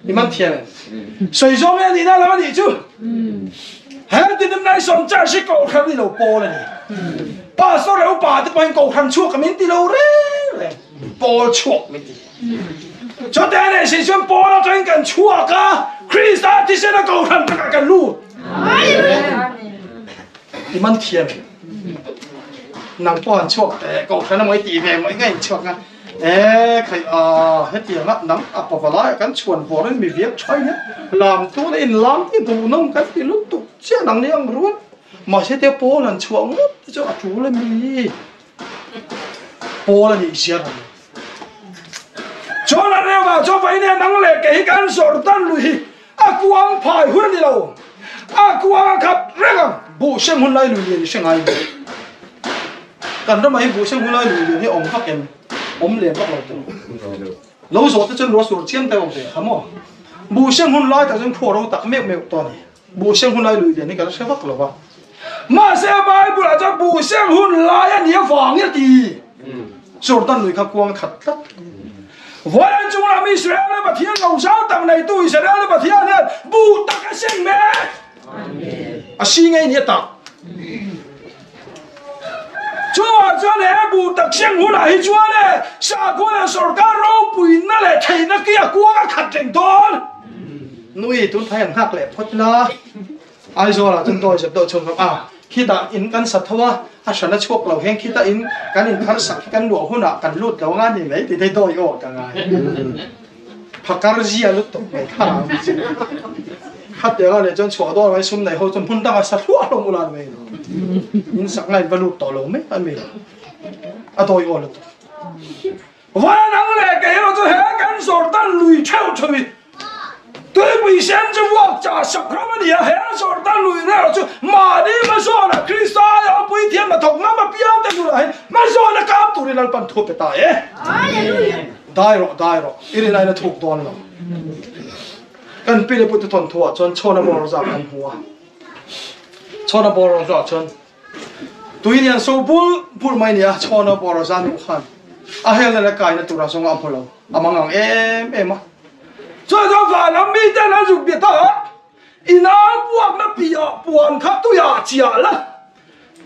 I man thiam em? Sawi zawng e nihna lam a nih chu. He denomination church hi kohhran ni lo pawl a ni. Pastor leh upa te pawhin kohhran chhuak ka min ti lo reng reng. Pawl chhuak min ti. Chute a nih si chuan pawl atangin kan chhuak a, Krista thisen a kohhran takah kan lut. I man thiam em? Nang pawh han chhuak teh, kohhran emaw i tih ve emaw i ngaih chhuak a. E khai a, hetianga nang a pavalai kan chhuan vawrin mi viak tha hian lam tun a inlam ti duh nawm kan ti lutuk chiah nang ni ang rual. Mahse te pawl han chhuah ngawt te chu a tul a mi. Pawl a nih ziar a ni. Chuan a reuh ah chuan vawiin hian nang leh kei hi kan zawrh dan lui hi a kuang phai hun a ni lo. A kuang a khap reng ang. Buh hrem hun lai lui lian i hre ngai lo. Kan ramah hi buh hrem hun lai lui lian hi a awm vak em? Awm lem vak lo tawh. Lo zawh te chuan ruah sur chiam te a awm ve kha maw? Buh hrem hun lai tak chuan khuah ro tak meuh meuh tawh a ni. Buh hrem hun lai lui lian hi ka la hre vak lo va. Mahse Bible ah chuan buh hrem hun lai a nih avangin a ti. Jordan lui kha kuang khat tlat. Vawiin chung lam Israel le Pathian lo zau tak neitu Israel le Pathian hian buh tak a seng mek. A si ngei ni a tak. Chuvang chuan he buh tak seng hunah hi chuan e sakhua leh sorkar ropuina leh theihna ki a kuang a khat reng dawn. Nui tun thai an nghak leh phawt la. Aizawlah chuan dawi zep deuh chhung hlawm a, khitah in kan sa tho a, a hran a chhuak lo hian khitah in kan inthar sak hi kan luah hunah kan lut lo anga ni mai tih te dawi aw ka ngai. Phakar zia lutuk mai kha a awm chiah. Khatianga leh chuan chhuah dawn mai sum nei ho chuan hmun dangah sa hluah hlawm ula ni mai lo. In sak ngain va lut tawh lo mai a mi lo. A dawi aw lutuk. Vanang leh kei erawh chu he kan Jordan lui theuh theuh hi tuipui sen chu vuak chah sak ram a ni a, he Jordan lui erawh chu mahni hmazawnah Krista aia puithiam hnathawk ngam apiang te nunah hian hmazawn a kap turin Lalpan thu a pe ta e. Dai rawh, dai rawh, i rin aiin a thuk dawn lo. Kan pi leh pute thawnthuah chuan chhawn a bawr zah kan hmu a, chhawn a bawr zah chuan Tui lian so bul bul mai nia chhawna bawr a zan u khan a helna leh kaina tura zawnga a hmu lo a mang ang em em a. Chuan chuan vanlam miten an zuk biat a, i nau puakna piah puan kha tuiah chiah la,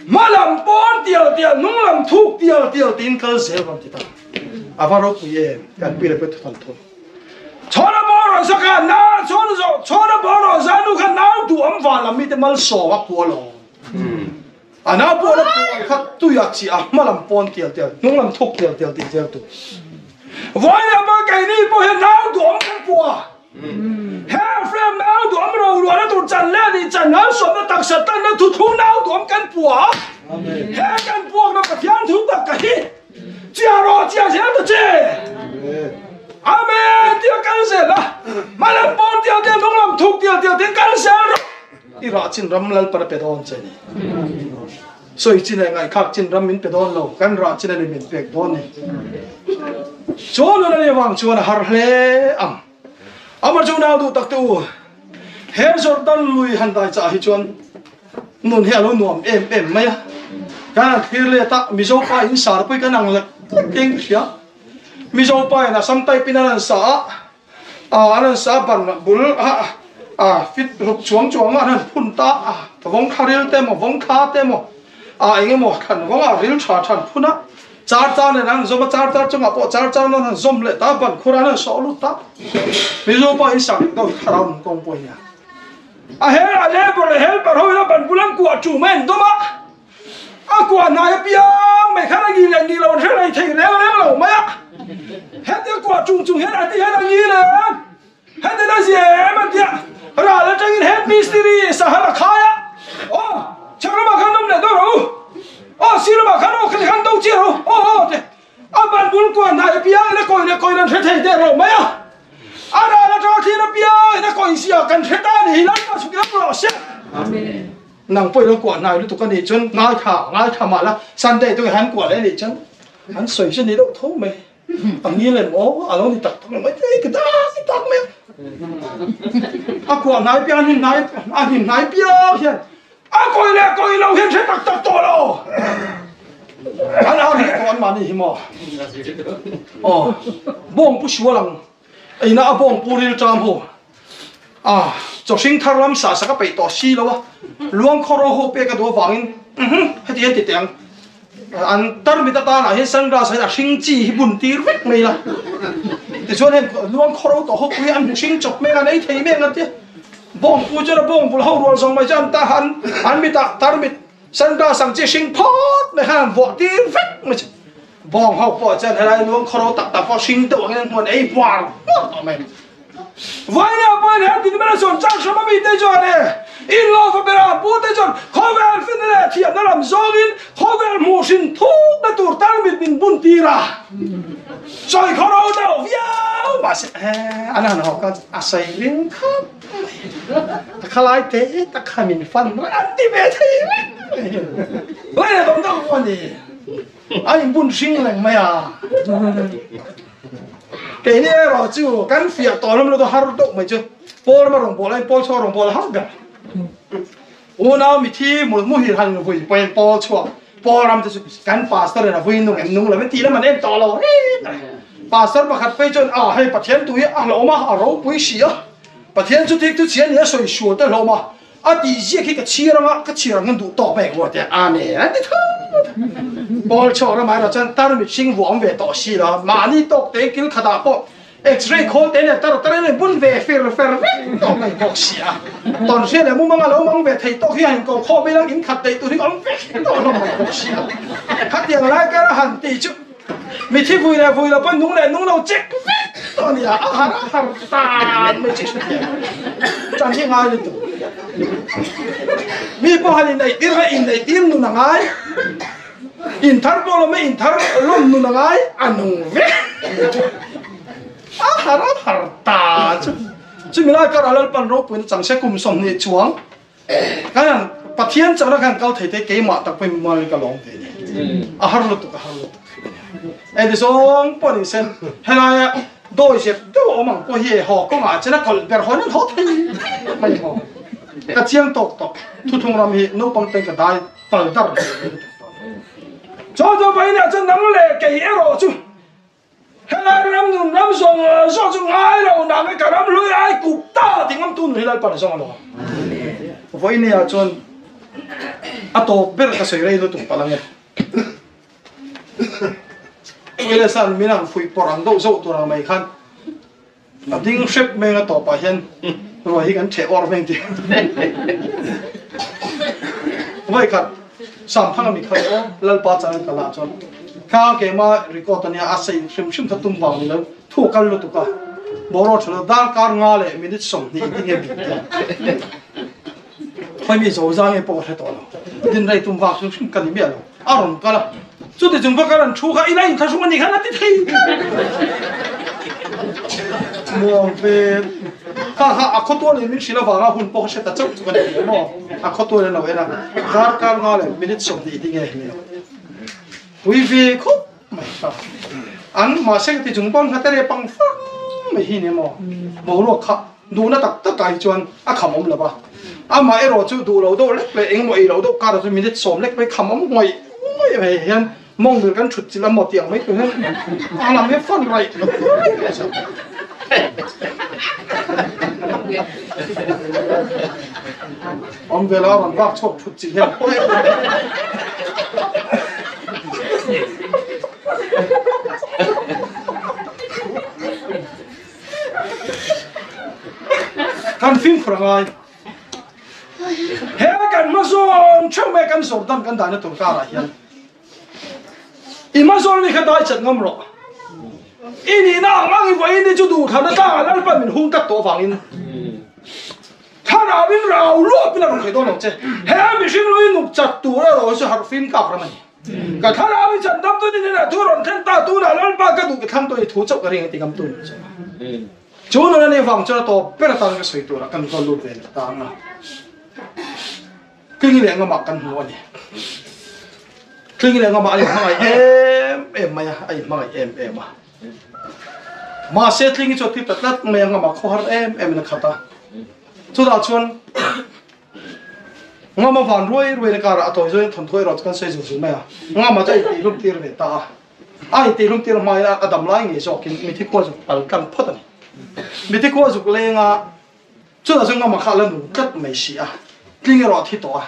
hma lam pawn tial tial hnung lam thuk tial tial tiin kal zel rawn ti ta. A va ropui em kan pi leh pu thuthan thung. Chhawna bawr rawn sa kha nau chhawna zawh chhawna bawr rawn za nu kha nau duham vanlam mite malsawm a pua lo. A nau pawh la puan kha tui a chiah a, hma lam pawn tial tial, hnung lam thuk tial tial tih zel tur. Vawiin pawh keini pawh hian nau duhawm kan puh a, he frame nau duhawm roluahna tur chan leh nih chan ngalsawmna taksa tanna thuthlung nau duhawm kan puh a, he kan puakna Pathian thu tak ka hi chiah rawh chiah zel ta che. Amen tia kal zel a, hma lam pawn tial tial hnung lam thuk tial tial tiin kal zel rawh. I rah chin ram Lalpan a pe dawn che ni. Sawi chin leh ngaihthlak chin ram min pe dawn lo, kan rah chin a ni min pek dawn ni. Chuan nun a nih avang chuan a har hle ang. Amah chu nau duh tak te u, he Jordan lui han dai chah hi chuan nun hi a lo nuam em em mai a. Kan han thlir let a, Mizo pa in sarpui kan ang lek lek eng ka hria. Mizo pa in Assam type in an han sa a, an han sa ban bul a fit ruk chuang chuang a an han phun ta a vawng thla ril te emaw vawng thla te emaw a eng emaw thlan vawng a ril tha than phun a char char nen an han zawm a char char chungah pawh char char an han zawm leh ta ban khur an han sawh lut ta Mizo pawh in sak deuh thlarau nun kawng pawh hi a her a labour leh helper ho in a ban bul an kuah ṭum a en dawm a. A kuah hnai apiang mai khan a ngil leh ngil lo an hre rei thei reng reng lo mai a. Heti a kuah chung chung hian a ti hian a ngil em? Heti a zia em an ti a. Ral atangin head mistiri sahal a khai a. Aw, chhak lamah khan awm leh dawn rawh u. Aw, sir lamah khan aw khati khan do chiah rawh u. Aw, aw te. A ban bul kuah hnai apiang in a kawi leh kawi lo an hre thei teh rawh mai a. A ral atanga thlir apiang in a kawi zia kan hre ta a ni hi Lalpa chhuk lam rawh se. Amen. Nang pawh i lo kuah hnai lutuk a nih chuan ngaithla ngaithla mah la Sunday te han kuah leh a nih chuan an sawi chu ni deuh tho mai. A ngil em aw a lo ni tak tak lo mai thei ka dai tak mai a. A kuah hnai piang a hnim hnai a hnim hnai piang hian a kawi leh kawi lo hian hre tak tak tawh lo. An ar hi tawh an mahni hi maw. Aw bawng pu sual ang. Eina a bawng pu ril ṭam ho a, chaw hring thar lam sah sak a peih tawh si lo a, luang khaw ro ho pek a duh avangin uhum heti hian ti teh ang, an tarmit atanah hian sunglass ah hian a hring chi hi bun tir vek mai la, tichuan heng luang khaw ro tawh ho pui hi an hmu hring chawp mek a, an ei thei mek an ti a, bawng pu chuan a bawng bul ho rual zawng mai chuan an ta an an mitah tarmit sunglass ang chi hring phawt mai khan an vuah tir vek mai chu. Bawng ho pawh chuan helai luang khawro tak tak pawh hring deuh angin an hmuan ei hmuar hmuar tawh mai. Vawiin ah pawhin he tin mena chuan chang hrama mite chuan e in lo fa bera pu te chuan khawvel finna leh thiamna lam zawngin khawvel hmuh hrin thukna tur tarmit min bun tir a sawi khawro deuh viau mahse e an han haw khan a sawi ring khawp mai a khalai te tak khan min fan an ti ve thei reng mai. Vawiin ah dawng deuh a ni. A inbun hring reng mai a. Keini erawh chu kan fiah tawh lam lo har deuh mai chu Paul rama rawngbâwl aiin Paul chhuak rawngbâwl a har ber. Unau mithi muhil han vui pawhin Paul chhuak Paul ram te chu kan pastor in a vui nung em nung lo em tih lam an en tawh lo reng a. Pastor pakhat phei chuan a hei Pathian tu hi a hlawm a, a ropui si a, Pathian chu thik chu chhia ni a sawi sual te hlawm a, a tih ziak hi ka chhir anga ka chhir ang hian duh tawk mai ang tia Amen an ti thut. Paul chhuak ramah erawh chuan tarmit hring vuah awm ve tawh si lo, mahni tawk te kil khatah pawh X-ray khawl te nen tar tar in bun ve fir fer vek tawh mai bawk si a. Tawn hria leh mumanga lo mang ve thei tawk hi a inko khawm ila in khat daih tur hi awm vek tawh hlawm mai bawk si a. Khatiang lai kar a han tih chu mithi vui leh vui lo pawn nung leh nung lo check vek tawh a nia, a har a har tan mai chi hrethiam tan hi ngai lutuk. Mi pawh han inneih tir kha inneih tir nun a ngai. Inthar pawh lawm e, inthar lawm nun a ngai a nung vek. A har a har ta chu. Chumi lai karah Lalpan ropuina chang se kum 20 chuang kan han Pathian chakna khan kal thei te keimah tak pawhin mimal in ka lawm ve ni. A har lutuk a har lutuk. Eng ti zawng pawh ni sen helaia dawi zep deuh awm ang pawh hi haw kawngah chen a kawlh ber hawn an haw thei mai haw. Ka chiang tawk tawk thuthung ram hi naupang ten ka dai pal dar Chaw chu vawiinah chuan nang leh kei erawh chu helai ram nun ram zawng zawng chu ngai lo nang e ka ram hlui ai kup ta ti ngam tu nun hi Lalpa ni zawng a lo. Vawiinah chuan a tawp ber ka sawi rei lutuk palh ange. Uilesan min ang fuih pawrh ang deuh zauh tur ang mai khan A ding hrep meng a tawpah hian ruai hi kan ṭheh awr meng tih vawi khat Samthang a mi kha aw Lalpa chan an kal ah chuan kha keima record ania a sei hrim hrim kha tum vang ni lo thu kal lutuk a boruak ṭha lo darkar nga leh minute 20 engtin nge bik tia khawi mi zo zang nge pawh ka hre tawh lo din rei tum vang hrim hrim ka ni miah lo a rawn kal a chuti chung va kal an thu kha ila inthlahrung a nih khan a ti thei muang ve kha kha a khawtual in min hrilh avanga hun pawh ka hre ta chauh chu ka ni tih maw a khawtual in lo en a darkar nga leh minute 20 ti nge hi pui ve khawp mai kha an mahse ka ti chung pawn nghate re pang fang mai hi ni maw boruak kha duhna tak tak ah hi chuan a kham awm lo va amah erawh chu duh lo deuh lek leh engemaw ei loh deuh karah chuan minute 10 lek mai kham awm ngawih ngawih mai hian mawng ber kan thut chilh a maw tih ang mai tur hian a lam hi fan raih raih mai chu. Awm ve la rawn vak chhuak thut chilh hian Kan fimkhur a ngai. He kan hmazawn theuh mai kan zawr dan kan dahna tur karah hian i hmazawn mi kha dai chat ngam rawh. I nihna ang ang i vawiin hi chu duhthlanna tlangah Lalpan min hung tlat tawh avangin Thlarauin rau luapin a rawn thei dawn lo che. He mihring lui nuk chat tur erawh hi chu harh fim tlak ram a ni. Ka thlarau in chan dam tun in inah thu rawn thlen ta tunah Lalpa ka duh ka thlang tawh i thu chauh ka ring a ti ngam tun chu. Chu nun a nih vang chuan a tawp ber atan ka sawi turah kan va lut ve leh ta ang a. Tling leh ngamah kan hmu a ni. Tling leh ngamah a inhmangaih em em mai a, a inhmangaih em em a. Mahse tling hi chu a ti ta tlat mai a, ngamah khawhar em em in a khat a. Chutah chuan Ngama van ruai ruai na karah a tawi zawin thawnthu erawh chu kan sawi zul zul mai a. Ngama chu a intih tir ve ta a. A intih tir hmain a dam lai ngei zawkin mithi khua zuk pal tlang phawt a ni. Mithi khua zuk lenga chutah chuan Ngama kha a la nung tlat mai si a. Tling erawh a thi tawh a.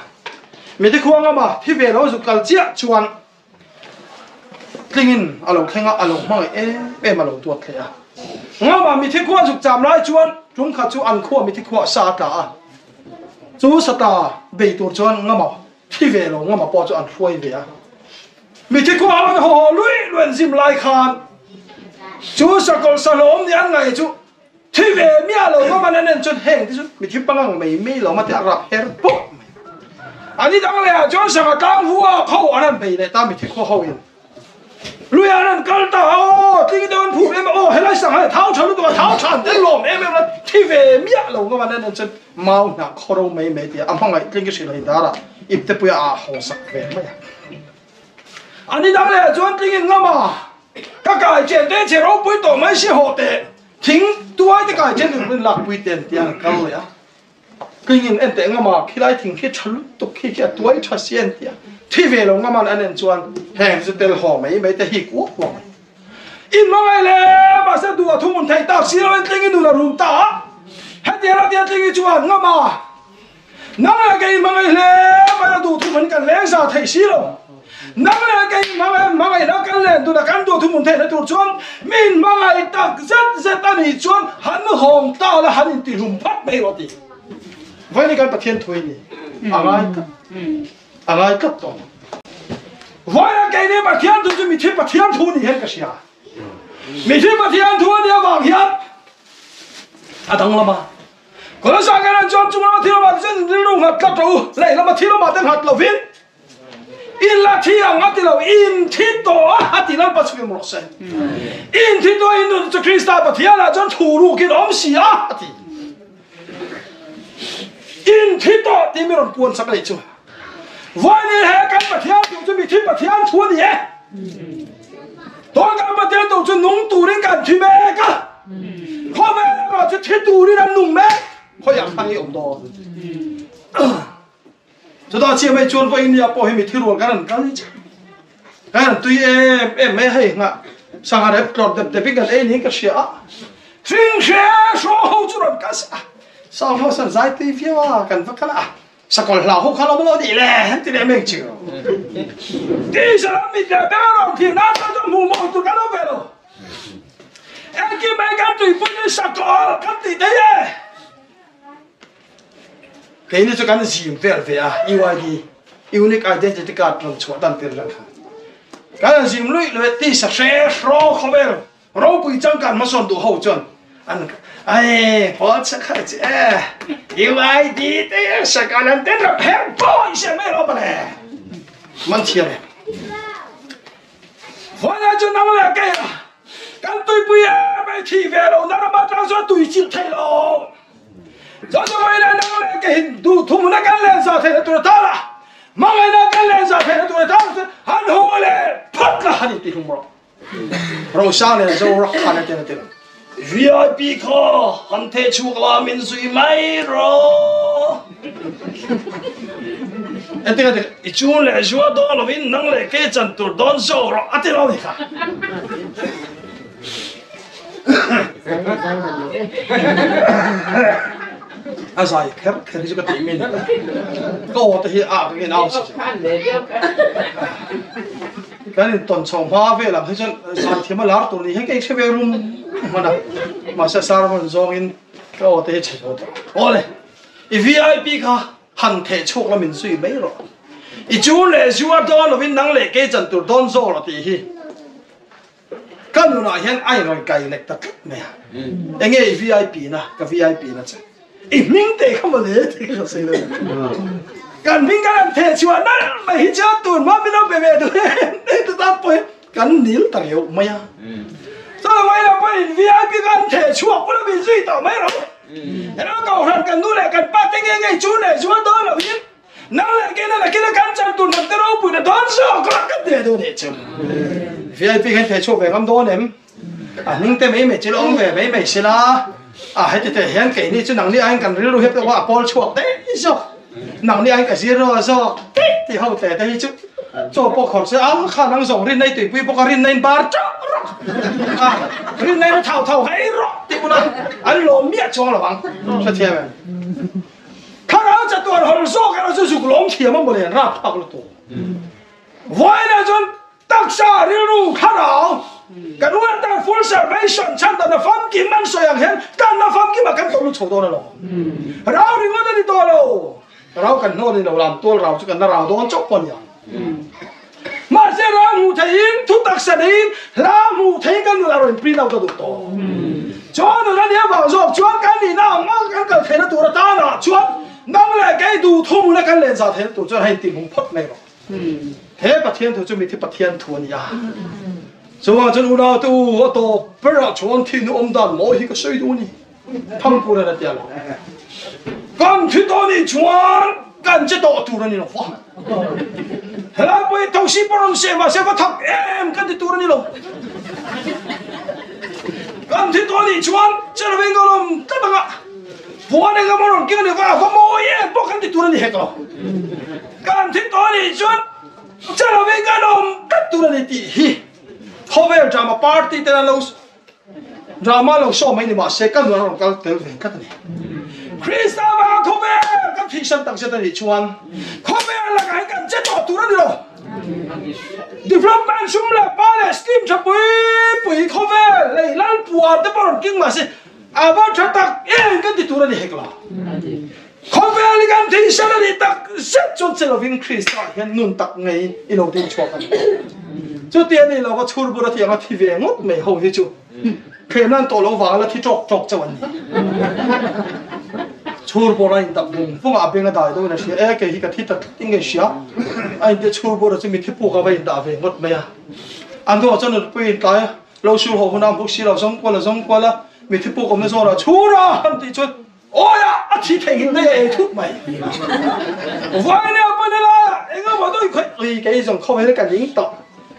Mithi khua Ngama thi ve lo zuk kal chiah chuan Tlingin a lo thleng a, a lo hmangaih em em a lo duat hle a. Ngama mithi khua zuk cham lai chuan tum khat chu an khua mithi khuah sa a tla a. Chu sa tla bei tur chuan Ngama thi ve lo Ngama pawh chu an hruai ve a. Mithi khua ho an haw haw lui lui an zim lai khan chu sakawlh sahlawm nih an ngaih chu thi ve miah lo Ngama nen en chuan heng te chu mithi pangang mai mai lo ma tih a rap her pawh mai. Ani dang leh ah chuan sangha tlang vua kho an han bei leh ta mithi khaw ho in lui an han kal ta aw tling deuh an phum em aw helai sangha hi thau tha lutuk a thau tha an tel lawm em em a thi ve miah lo ngam an en chuan mau hnah khaw ro mai mai tia a hmangaih tling hi hrilh a in dar a ip te puia a haw sak ve mai a. Ani dang leh ah chuan tling in ngam a ka kai chen te chhe ropui tawh mai si hawh teh thing tuai te kai chen in lak pui ten tia an kal leh a. Tlingin en teh ngam a, khilai thing khi tha lutuk khi khi a tuai tha si en tia. Thi ve lo ngam an en chuan heng chu tel haw mai mai te hi kuak kuak mai. In hmangaih le mahse duh a thuhmun theih tak si loin tlingi nun a rum ta a. Hetiang a tia tlingi chuan ngam a. Nang leh kei hmangaih hle mai a duh thuhmun kan leng za thei si lo. Nang leh kei hmangaih la kan len tuna kan duh thuhmun theihna tur chuan min hmangaih tak zet zet a nih chuan han hawng ta la han intihlum phat mai rawh ti. Vawiin kan Pathian thu hi ni a ngai tlat a ngai tlat tawh. Vawiin keini Pathian thu chu mithi Pathian thu ni hian ka hria. Mithi Pathian thu a nih avang hian a danglam a. Kawlsa kan an chuan chung lama thil awmah te chuan rilru nghat tlat rawh u, leh lama thil awmah te nghat lovin in la thi ang a ti lo, in thi tawh a a ti Lalpa chhim rawh se. In thi tawh in nun chu Krista Pathianah chuan thu rukin awm si a a ti. In thi tawh tih mi rawn puan sak leh chu. Vawiin he kan Pathian thu chu mithi Pathian thu a ni e. Tun kan Pathian thu chu nung turin kan thi mek a. Khawvel erawh chu thi turin an nung mek. Khawiah khan i awm dawn. Chutah chiah mai chuan vawiin nia pawh hi mithi rual kan han kal chiah. Kan han tui em em mai hei nghah sangha rep tlawr dep depin kan ei niin ka hria a. Hring hre hraw ho chu rawn kal se a. Sound house an zai tui viau a kan va kal a. Sakawlh hlau ho kha lo lo nih le an ti leh mek chu. Diesel an mit leh beng a rawn thlir nan chuan chuan hmuh mawh tur kan awm ve lo. Engkim mai kan tuipui chu sakawlh kan tih thei e. Keini chu kan zim vel ve a, UID, Unique Identity Card rawn chhuah dan tir lang kha. Kan zim luih luih tisa hre hraw khawvel Ropui changkan hmasawn duh ho chuan an ai pawl che kha che e UID te sakalan ten ra pher pawh se mai lo bale man thiam e Hwana chu nang le ke kan tuipui e mai thi ve lo na rama tang chuan tui chilh thei lo chuan chu mai le nang le ke hin du thum na kan len za thei na tur ta la mangai na kan len za thei na tur ta la han hu le phat la hani ti hum ro Rosa leh Zorak khan a tel a tel. VIP kha han theh chhuak la min zui mai rawh. Entik a dik. I chung leh zua dawn lovin nang leh kei chan tur dawn zawk rawh a ti lo ni kha. A zai kher kher hi chu ka tih min ka aw te hi a ka ngin au si. Kan intawn chho hma vel ang hi chuan zaithiam a lar tur ni hian ka inhre ve rum hman a, mahse sermon zawngin ka aw te hi chhe zo tawh. Aw le, i VIP kha han theh chhuak la min zui mai rawh. I chu leh zuar dawn lovin nang leh kei chan tur dawn zawk rawh tih hi ka nunah hian a inrawn kai lek ta tlat mai a. Enge i VIP na, ka VIP na che. I hming te kha mawle tih ka sawi lo. Kan hming kan han theh chhuah nalh mai hi chuan tun hma min lo pe ve duh em em tu tan pawh hi kan nil ta reuh mai a. Chuan vawiin ah pawhin VIP kan theh chhuak pawh la min zui tawh mai rawh. Ero kohhran kan nu leh kan pa te nge ngei chu leh zual dawn loh in nang leh kei na nakin a kan chan tur hnam te ropui na dawn zawk rawh kan ti ve duh nih chu. VIP kan theh chhuak ve ngam dawn em? A hming te mai mai chu la awm ve mai mai sila, a heti te hian keini chu nangni aiin kan rilru hiap deuh a, a pawl chhuak daih zawk, nangni aiin ka zir rual zawk daih tih ho te te hi chu chaw pawh khawrh se a kha nang zawng rinna i tuipui bawk a, rinna in bar teuh rawh a, rinna in a thau thau hei rawh tih bula an lawm miah chuang lo ang, hrethiam em? Thlarau chatuan hawl zawk erawh chu zuk lawm thiam a mawle an rap phak lutuk. Vawiinah chuan Taksa, rilru, thlarau, kan uar tan full salvation chhan dan a famkim an sawi ang hian tanna famkim ah kan tawlh lut chho dawn alawm. Rau ringawt a ni tawh lo. Rau kan hnawn ni lo, lam tual rau chu kan la rau dawn chauh pawh a ni ang. Mahse rau hmuh theihin, thu taksa neiin, hla hmuh theihin kan nun a rawn print out a duh tawh. Chuan nun a nih avang zawk chuan kan nihna ang ang kan kal theihna tur atanah chuan nang leh kei duhthum huna kan len zah theihna tur chuan hei tihmung phawt mai rawh. He Pathian thu chu mithi Pathian thu a ni a. Chuvang chuan unaute u, a tawp berah chuan thihna awm dan mawi hi ka sawi duh a ni. Thangpur a tia lo. Kan thi tawh nih chuan kan che tawh tur a ni lo va. Helai pawh hi thosi pawh rawn seh mahse va thak em kan ti tur a ni lo. Kan thi tawh nih chuan che lovin ka lawm tlat ang a. Puan eng emaw rawn keng a ni va, va mawi em pawh kan ti tur a ni hek lo. Kan thi tawh anih chuan che lovin kan awm tlat tur a ni tih hi Khawvel drama party ten an lo drama lo show mai ni mahse ka nun a rawn kal tel ve tlat a ni. Krista vanga khawvel kan thihsan tak zet a nih chuan khawvel lakah hian kan che tawh tur a ni lo. Development sum leh pa leh scheme tha pui pui khawvel lei lal puar te pawh rawn keng mahse a va tha tak em kan ti tur a ni hek lo. Khawvel hi kan thihsan a nih tak zet chuan che lovin Krista hian nun tak ngei i lo ding chhuak a ni. Chuti a nih lova chhur bur a tih anga thi ve ngawt mai ho hi chu thlehna an tawh loh vanga la thi tawk tawk chauh an ni. Chhur bur a indak vung vung a, a beng a dai deuhin a hria, e kei hi ka thi ta tlat in ka inhria. A inti chhur bur a chu mithi puk a va indah ve ngawt mai a. A hnuah chuan nunpui intlai a, lo sur haw hunah a hmu si lo, zawng kual a zawng kual a, mithi puk awmna zawnah chhur a han tih chuan Awi a, a thi thei ngin daih a ei thut mai. Vawinia pawn helai ah eng emaw dawi khawih ui kei zawng khawvel ka ning tawh.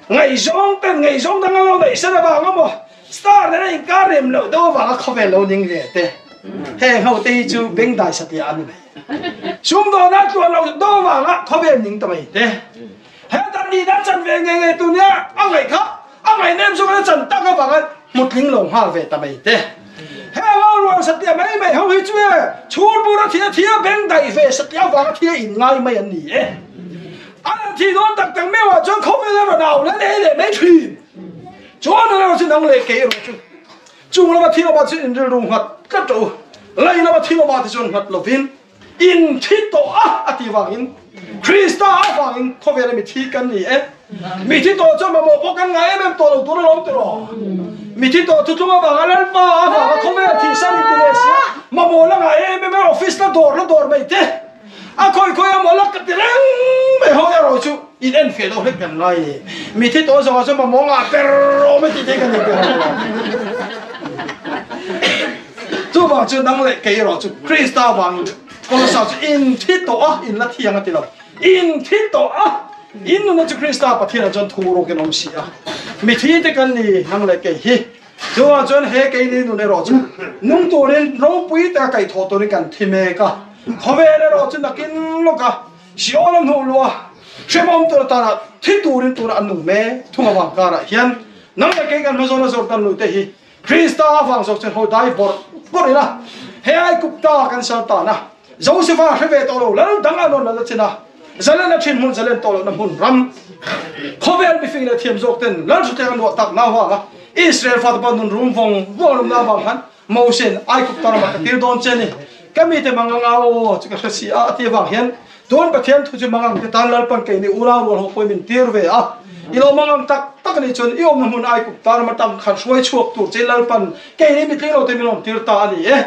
Ngaihzawng ten ngaihzawng dang a lo neih san avang emaw star nen a inkar rem loh deuh avanga khawvel lo ning ve te. Heng ho te hi chu bengdai satliah a ni mai. Sumdawn a tluan loh deuh avanga khawvel ning ta mai te. Hetah nihna chan ve ngei ngei tur nia a ngaih kha a ngaihnem zawk in a chan tak avanga hmutling lo nghal ve ta mai te. Heng ho ruang satliah mai mai ho hi chu e chhur bur a thih a thih a beng daih ve satliah avanga thi a in ngai mai an ni e. A rawn thih dawn tak tak meuh ah chuan khawvel a rawn au leh leh leh mai thin. Chuan a lo chu nang leh kei erawh chu chung lama thil awmah chuan in rilru nghat tlat rawh u. Lei lama thil awmah te chuan nghat lovin In thi tawh a a ti vangin Krista avangin khawvela mi thi kan ni e. Mi thi tawh chuan mamawh pawh kan ngai em em tawh lo tur alawm tiraw. Mi thi tawh thuthlung avanga Lalpa avanga khawvela thihsan in ti leh sia mamawh la ngai em em e office la dawr la dawr mai te a khawi khawi a maw la ka ti reng mai ho erawh chu in en feh loh hlek kan ngai ni. Mi thi tawh zawngah chuan mamawh ngah ber awm e tih te kan ni ber alawm. Chuvang chu nang leh kei erawh chu Krista vangin Kolosa chu in thi tawh a, in la thiang a ti lo. In thi tawh a, in nunna chu Krista Pathianah chuan thu rawkin awm si a. Mithi te kan ni nang leh kei hi. Chuvang chuan he keini nun erawh chu nung turin ropui taka kaihthawh turin kan thi mek a. Khawvel erawh chu nakin lawka Seol a hnuh luh a, hremawm tur atana thi turin tuna an nung mek thung avang karah hian nang leh kei kan hmazawna zawr tan luh te hi Krista avang zawk chuan ho dai bawrh bawrh ila, he Aigupta kan sal tan a, Josefa hre ve tawh lo, lal dang a nawn lal a chin a, zalen a thin hmun zalen tawh lohna hmun ram, khawvel mifing leh thiam zawk ten lal hreteng a nuah tak na avanga Israel fate pawh nun rum vawng vawng an awmna avang khan Mose'n Aigupta ramah ka tir dawn che a ni, ka mite mangang a aw chu ka hre si a a ti avang hian Tun Pathian thu chu mangang te tan Lalpan keini unau rual ho pawhin min tir ve a. I lo mangang tak tak a nih chuan i awmna hmun Aikup tan ram atang khan hruai chhuak tur che Lalpan keini mitling lo te min rawn tir ta a ni e.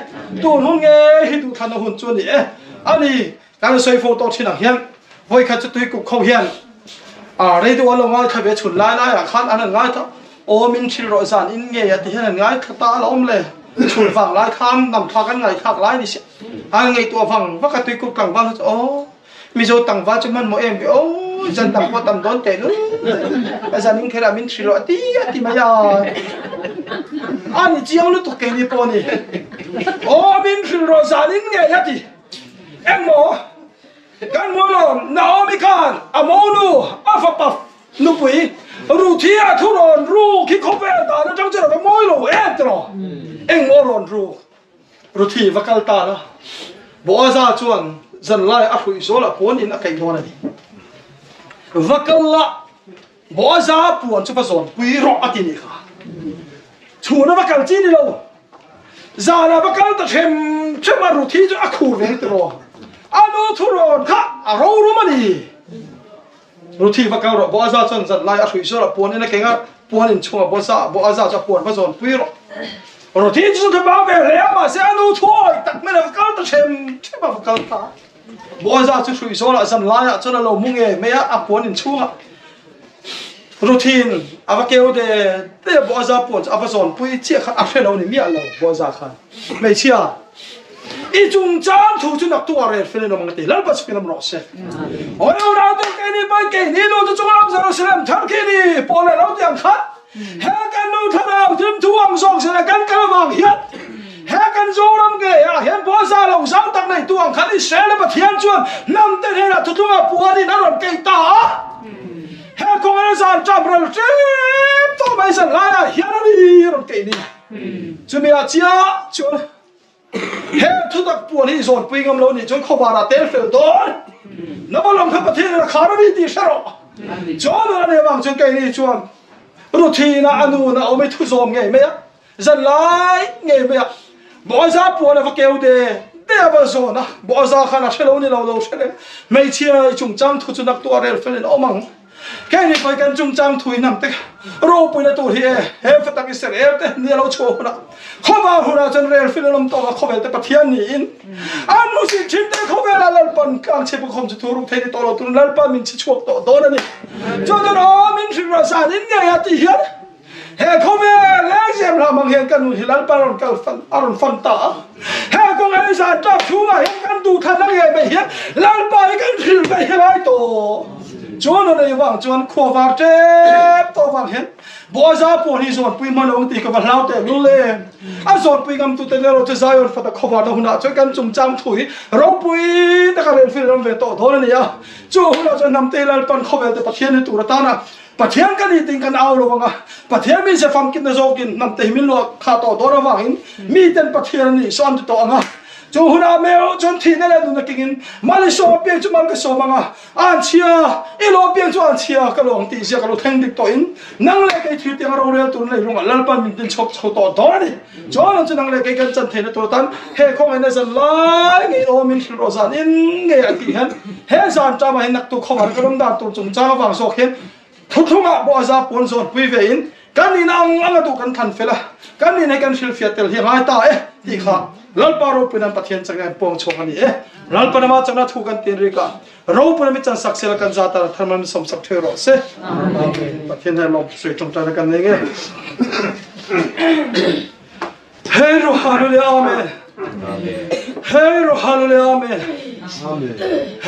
Tun hun nge hi duhthlanna hun chu a ni e. A ni, kan sawi fo tawh thin ang hian vawikhat chu tuikuk kho hian a radio an lo ngaithla ve chhun lai lai ah khan an han ngaithla aw min thil rawh zan in ngei ah ti hian an ngaithla ta a la awm le. Chhun vang lai khan namthlak an ngaihthlak lai ni si. An ngaihtuah vang vak a tuikuk tlangval ho chu aw Mizo tlangval chu hmanhmawh em ve aw zan tam pawh tam dawn teh lul a zan in kherah min hrilh a ti a ti mai a a ni chiang lutuk keini pawh a ni aw min hrilh rawh zan in ngei a ti engmaw kan hmu alawm Naomi khan a monu a fapa nupui Ruthi a thu rawn ruk hi khawvel dan atang chuan a va mawi lo em tiraw engmaw rawn ruk Ruthi va kal ta la, Boaza chuan zanlai a hruih zawl a puan in a kaih dawn a ni. Va kal la, Boaza puan chu va zawn pui rawh a ti nih kha. Chhun a va kal chi ni lo. Zan ah va kal ta ṭhem ṭhem a Ruthi chu a khur ve tiraw. A nu thurawn kha a rorum a ni. Ruthi va kal rawh, Boaza chuan zan lai a hruih zawr a, puan in a keng a, puan in chhungah Boaza Boaza chu a puan va zawn pui rawh. Ruthi chu chu thla ve hle a, mahse a nu thuawi tak mai a va kal ta ṭhem ṭhem a va kal ta. Boaza chu hruih zawrah zan laiah chuan a lo mu ngei mai a, a puan in chhungah Ruthin a va keu de de a, Boaza puan chu a va zawn pui chiah khan a hre lo ni miah lo Boaza khan. Hmeichhia. I chungchang thu chu naktu ah rel fel in awm ang a ti. Lalpa chhuk in awm rawh se. Aw unau te keini pawn keini nu chu chunglam Jerusalem thar khi ni pawl leh lo ti ang kha. He kan nu thlarau thim thu ang zawk zela kan kal avang hian he kan Zoram ngei ah hian Boaza lo zau tak nei tu ang khan Israel a Pathian chuan hnam te hnenah thuthlung ah puan in a rawn keih ta a. He kawng in zan ṭap ral ṭep tawh mai zan lai ah hian a ni rawn keih ni. Chumi ah chiah chuan he thutak puan hi zawnpui ngam lo nih chuan khawvar ah tel fel dawn. Na va lawng kha Pathian in a khar a ni tih hre rawh. Chuan a ni avang chuan keini chuan Ruthi in ah a nu in a awm i thu zawm ngei mai a. Zan lai ngei mai a Boaza puan a va keu de de a va zawn a, Boaza khan a hre lo ni lo lo hre reng. Hmeichhia i chungchang thu chu nak tuah rel fel in a awm ang. Kei ni pawh kan chungchang thu in am te ropuina tur hi e he fa tak i ser el te ni a lo chhuah hunah khawvar hunah chuan rel fel an awm tawh a khawvel te Pathian niin an hmusit thin te khawvelah Lalpan tlang chhe bukhawm chu thu ruk thei ni tawh lo tur Lalpa min chhi chhuak tawh dawn a ni. Chuan chuan aw min hrilh rawh zan in ngei a tih hian He khawvel lengzem hla hmang hian ka nun hi Lalpa rawn kal fan a rawn fan ta a. He kawng hi zan tlak chhungah hian kan duhthlanna ngei mai hian Lalpa hi kan hrilh ve hi lai tawh. Chuan a nei vang chuan khua var tep tawh vang hian Boaza pawh hi zawnpui hman lo ang tih ka va hlau teh lul em. A zawnpui ngam tute leh erawh chu Zion fata khawvarna hunah chuan kan chungchang thu hi ropui taka relfil ram ve tawh dawn a ni a. Chu hunah chuan hnamte hi Lalpan khawvel te Pathian ni tur atana Pathian kan nih ting kan au lo anga, Pathian min se famkimna zawkin hnam te hi min luah kha tawh dawn avangin miten Pathian a nih saw an ti tawh anga, chu hunah meuh chuan thihna leh nunna kingin mal i sawm apiang chu mal ka sawm anga, an chhia i lawh apiang chu an chhia ka lawng tih zia ka lo thleng dik tawhin nang leh kei thil tianga rorel tur nei rungah Lalpan min tin chhawp chho tawh dawn a ni. Chuan ang chu nang leh kei kan chan theihna tur atan he khawngaihna zan lai ngei awm in hrilh rawh zan in ngei a tih hian he zan ṭamah hian naktu khawvar ka rawm dan tur chungchang avang zawk hian thuthlungah pawh a za puan zawn pui ve in kan in ang ang a duh kan thlan fel a, kan in hei kan hrilhfiah tel hi a ngai ta e tih kha Lalpa ropui nan Pathian chakna hian puang chhuak a ni e. Lalpa nama chakna thu kan tin rik a, ropui mi chan sak sela kan za tan thar man som sak thei rawh se. Amen. Pathian hian lawm sui tawngtaina kan nei nge. Hei ro hallelujah amen. Hei ro hallelujah amen.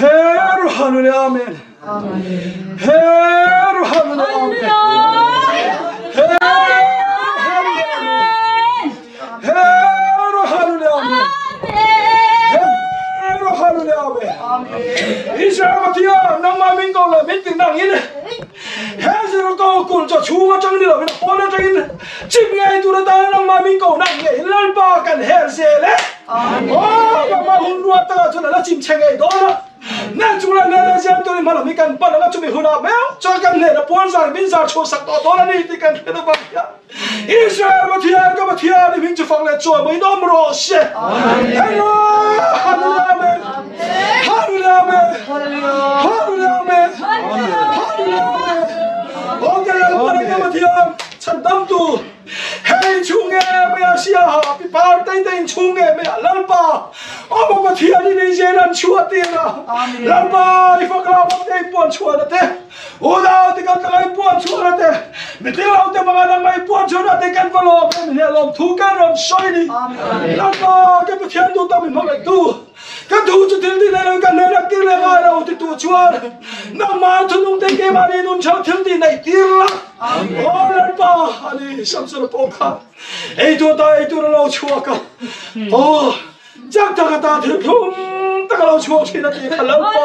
Hei ro hallelujah amen. Hei ro hallelujah amen. Hei ro hallelujah amen. Hei ro hallelujah amen. Israel Pathian nangmah min ko le min tinang in he Jericho kul chaw chhung atang ni lovin pawn atangin chim ngei tur atan nangmah min ko nak ngei Lalpa kan her zel e. Aw nangmah hun ruat takah chuan ala chim che ngei dawn a. Nen chung leh nen leh ziam turin hma lam hi kan pan anga chumi hunah meuh chuan kan hnenah puan zar min zar chhuah sak tawh dawn a ni tih kan hriat avang hian Israel Pathian ka Pathian i hming chu fak leh chuai mai nawm rawh se. Hello! Hallelujah Amen! Hallelujah Amen! Hallelujah Amen! Hallelujah Amen! Okay, Lalpa ka Pathian chhandam tu Hei chhung nge mai a siaha pi par tei te in chhung nge mai a Lalpa Aw Pathian in ei zel an chhuah tir a Lalpa i fak la bawk te in puan chhuah na te unau te kan tanga in puan chhuah na te mitin lo te manga nang mai puan chhuah na te kan va lawm em hle lawm thu kan rawn sawi ni Lalpa ke Pathian duh tam in hmangaih tu Ka thu chu thil ti nei lo, ka hnen a tir leh ngai lo ti tu chuan nangmah thunung te keimahni nun ṭha thil ti neih tir la. Aw Lalpa, ani Samson-a pawh kha ei tur ta ei tur a lo chhuak a. Aw, chak tak ata thil thlum tak a lo chhuak ṭhin a tih kha Lalpa.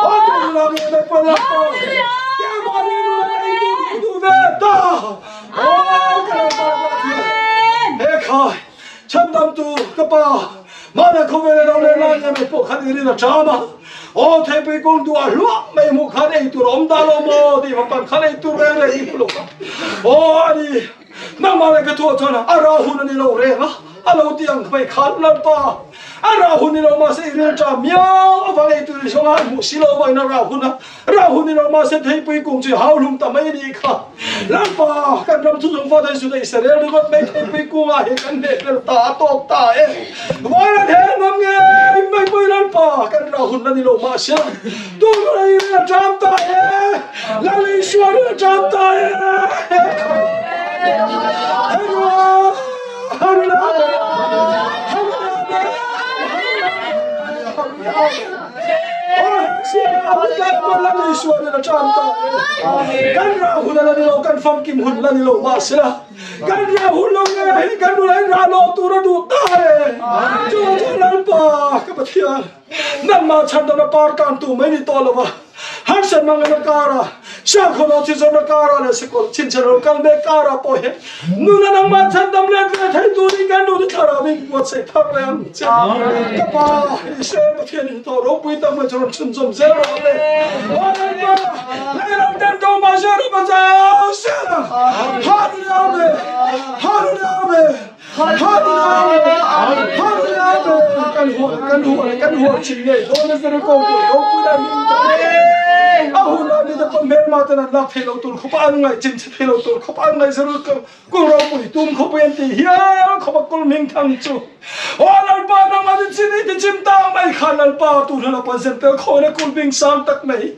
Aw tu nunah nge mai pawh Lalpa, keimahni nunah ei tur i duh ve ta. Aw ka Lalpa ka Pathian, he khai chhandamtu ka Pa, Mahni khawvel a lo leh lai nge mai pawh khan i rin a ṭam a, aw theipui kung duh a hluah mai hmuh khan ei tur a awm dah lo maw tih va pan khan ei tur reng reng i hmu lo a, aw a ni, nangmah leh ka thuah chuan a rah hun a ni lo reng a, a lo ti ang mai khan Lalpa, a rah hun ni lo mahse i ril ṭam miau avang ei tur i zawng a, hmuh si lo avangin a rah hun a. Rah hun i lo mahse theipui kung chu hau hlum ta mai a nih kha. Lalpa, kan ram thuthlung fate hi chu Israel ringawt mai theipui kungah hi kan hneh fel ta a tawk ta e. Vairan he hnam nge mai pawh i Lalpa, kan rah hun la ni lo mahse tunah i ril a ṭam ta e, Lal Isua ril a ṭam ta e. Kan rah hun a la ni lo, kan famkim hun la ni lo mahsela kan rah hun lo nge hi kan nula in rah lo tur a duh ta e. Chu chu Lalpa ka Pathian, nangmah chhandamna par tan tu mai ni tawh lo va, harsatna ngana kara. Siangkhawhno thi zawrhna karah leh sikawlh chhinchhiah lo kal mek karah pawh hian nuna nangmah chhandam let ve thei turin kan nu te thlarau in buatsaih thar leh ang che. Ka Pa, Israel Pathian in tawh ropui tak mai chu rawn chhunzawm zel rawh le. Aw Lalpa, leiram ten do mah se ram a zau zel ang. Hallelujah Amen! Hallelujah Amen! Hallelujah Amen! Hallelujah Amen! Kan hual, kan hual, kan hual chin ngei dawn a Jericho kulh ropui lai hming tak a hun ah mite pawh hmelma ten an lak thei lo tur khawp a an ngaih chin chhe thei lo tur khawp a an ngaih Jericho kulh ropui tum khawpui an tih hial khawp a kulh hming thang chu Aw Lalpa nang an chin i ti chim tang mai khan Lalpa tu hna lapa zen tel khawina kulh hming sang tak mai he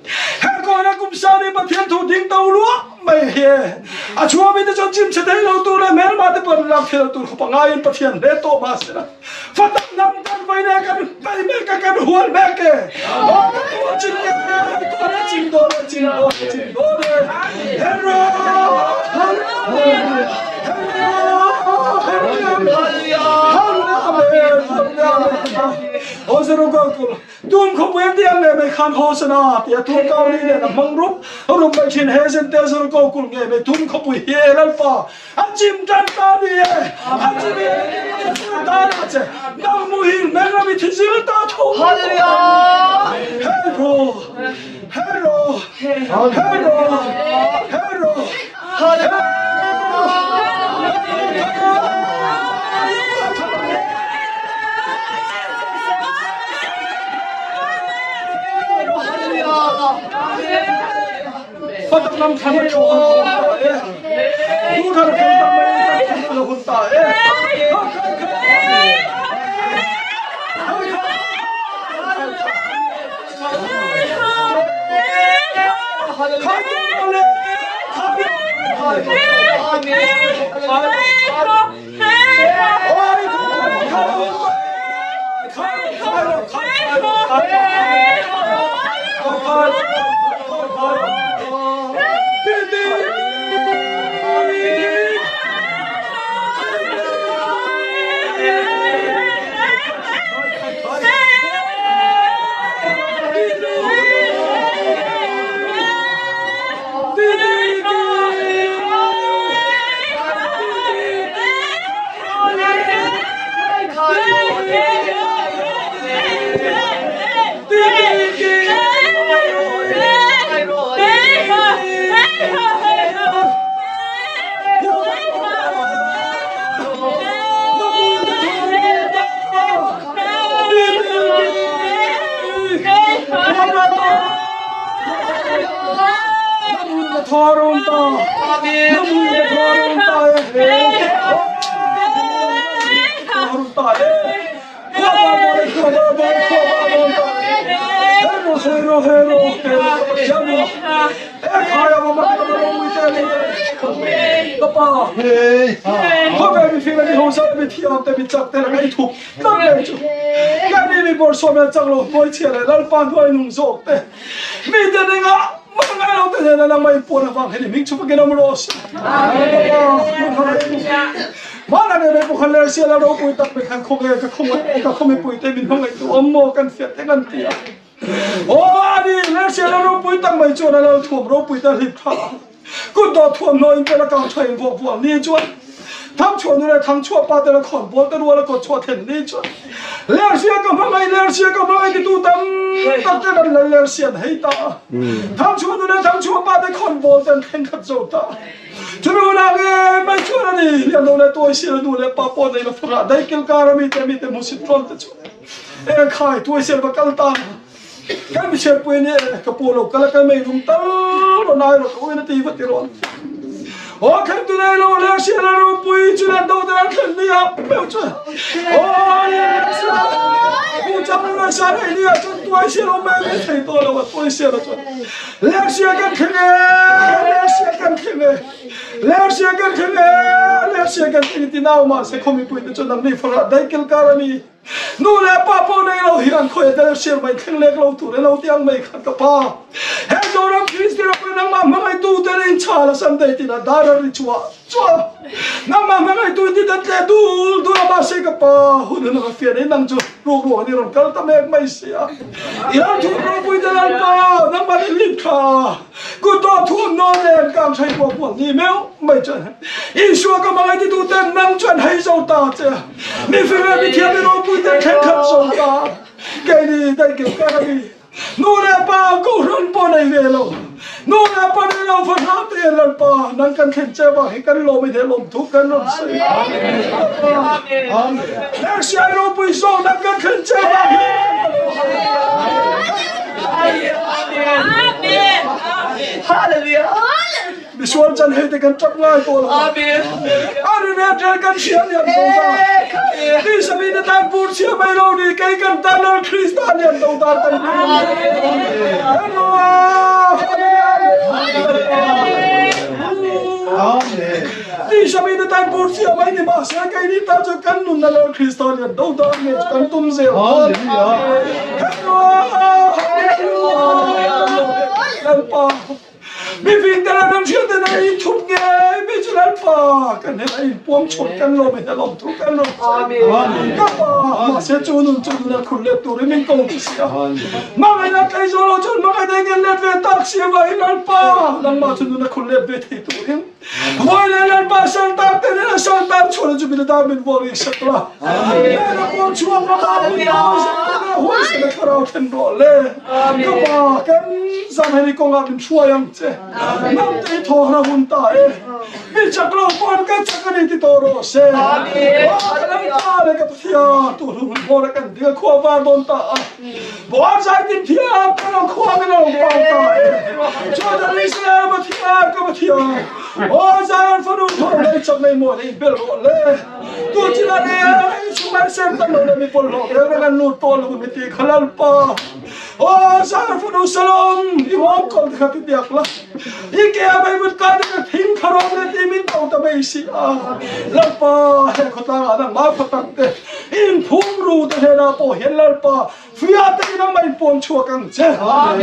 khawina kum sang ni Pathian thu ding to luah mai hi a chhuami te chuan chim chhe thei lo tur leh hmelma te pawh an lak thei lo tur khawp a ngaiin Pathian hle tawh mah se la fatak hnam kan vai le kan pai mek a kan hual mek e aw kan hual chin e tuan e chim dawn e chim dawn e chim dawn e hero Aw Zerubbabel Tum khawpui an tih ang nge mai khan Hosana tia tum kau ni nen a hmang rup rup mai thin he Zentel Zeruko kulh nge mai tum khawpui hi e Lalpa a chim tan ta ni e a chim e ta na che nang muhil meng rami thi zil ta tho Hero Hero Hero Hero Fatak lam thlan a tho han ta e. Tu thar khel ta mai ta thlan a hun ta e. Kutdawh thuamhnaw nen kang hrei pawh puan ni meuh mai chuan Isua ka hmangaih titu ten nang chuan hei zo ta che a, mi fing leh mi thiam mi ropui ten thenkhat zo ta keini daihkeu kar a ni. Nu leh pa kohhran pawh nei ve lo, nu leh pa nei lo fahra te hian Lalpa nang kan thlen che vang hi kan lawm i hne lawm thu kan rawn sawi. Lersiai ropui zawk nang kan thlen che vang hi kan lawm. Misual chan hei te kan tap ngai tawh lo a. A ri ret rel kan hria lian to ta. Tisa mi te tan pur chhia mai lo ni kei kan tan Lal Krista lian to ta kan tum. Tisa mi te tan pur chhia mai ni mahse kei ni tan chu kan nunna Lal Krista lian to ta nge chu kan tum zel. Lalpa. Mifing te leh remhriat ten an inthup ngei mai chu Lalpa kan hnenah inpuang chhuak kan lawm i hlelawm thu kan rawn sawi. Ka pa, mahse chu nun chu nuna khur let turin min ko ti si a. Hmangaihna tlei zawh lo chuan hmangaihna in let ve tak si avangin Lalpa, nangmah chu nuna khur let ve thei turin vawi leh Lalpa saltan te hnenah saltan chhuahna chu min dar min vuah rih sak la. Hnenah puang chhuak ramah min ko sak la, huaisena thlarau thlen rawh le. Ka pa, kan zam hei kawngah min hruai ang che. Hnam te hi thawhna hun ta e. Mi chak lo pawn ka chak a ni ti tawh rawh se. Aw, ka Lalpa leh ka Pathian, tu hnu hun hmawr a kan ding a khua var dawn ta a. Buan zai tin thiam ka lo khua min lo pang ta e. Chuan Israel Pathian, ka Pathian, aw Zion fanu thaw lei chak nei mawi nei bel rawh le. Tu chin a ne chungan sem tan lo le mi pawlhlawh reng reng an lut tawh lo mi ti kha Lalpa. Aw Zion fanu Salom, i huam kawl te kha ti biak la. I ke a mei vut kai te ka thing kha rawm le ti min ko ta mai si a. Lalpa, he khawtlang ah nangmah khaw tak te in phum ru te hnenah pawh hian Lalpa fiah takin a mei puang chhuak ang che. Aw,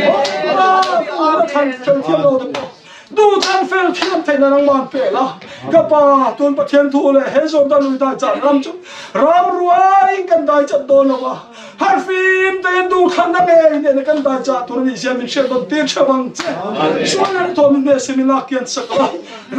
tuna thlan fel thiam lo te pawh duhthlan fel thiam theihna nangmah an pe la. Ka pa, tun Pathian thu leh he Jordan lui dai chan ram chu ram ruaiin kan dai chat dawn lo a. Harfim tein duhthlanna ngei nena kan dai chah tur a nih zia min hriat dawn tir theuh ang che. Sual leh thawm in hmeh sim in lak kian sak la.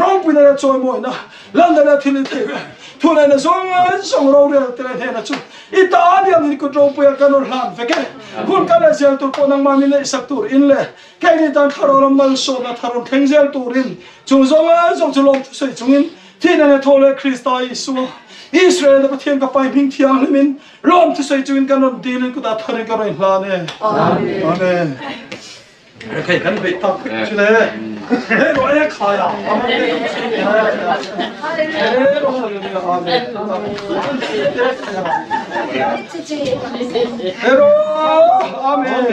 Ropuina leh chawimawina London a thil i thei ve. Thu leh na zawng zawng rorel te leh hnena chu i ta a liam in kut ropui a kan rawn hlan vek e. Hun kal leh zel tur pawh nangmah min neih sak tur in leh keini tan thlarau lam malsawmna thar rawn thleng zel turin chung zawng zawng chu lawm thusawi chungin thihna leh thaw leh Krista Isua Israel te Pathian ka pai hming thianghlim in lawm thusawi chungin kan rawn dil in kutah tharin ka rawn hlan e. Amen. Hei kan beih tak vek chu le. Hei rawh e khai a. Hei rawh. Amen.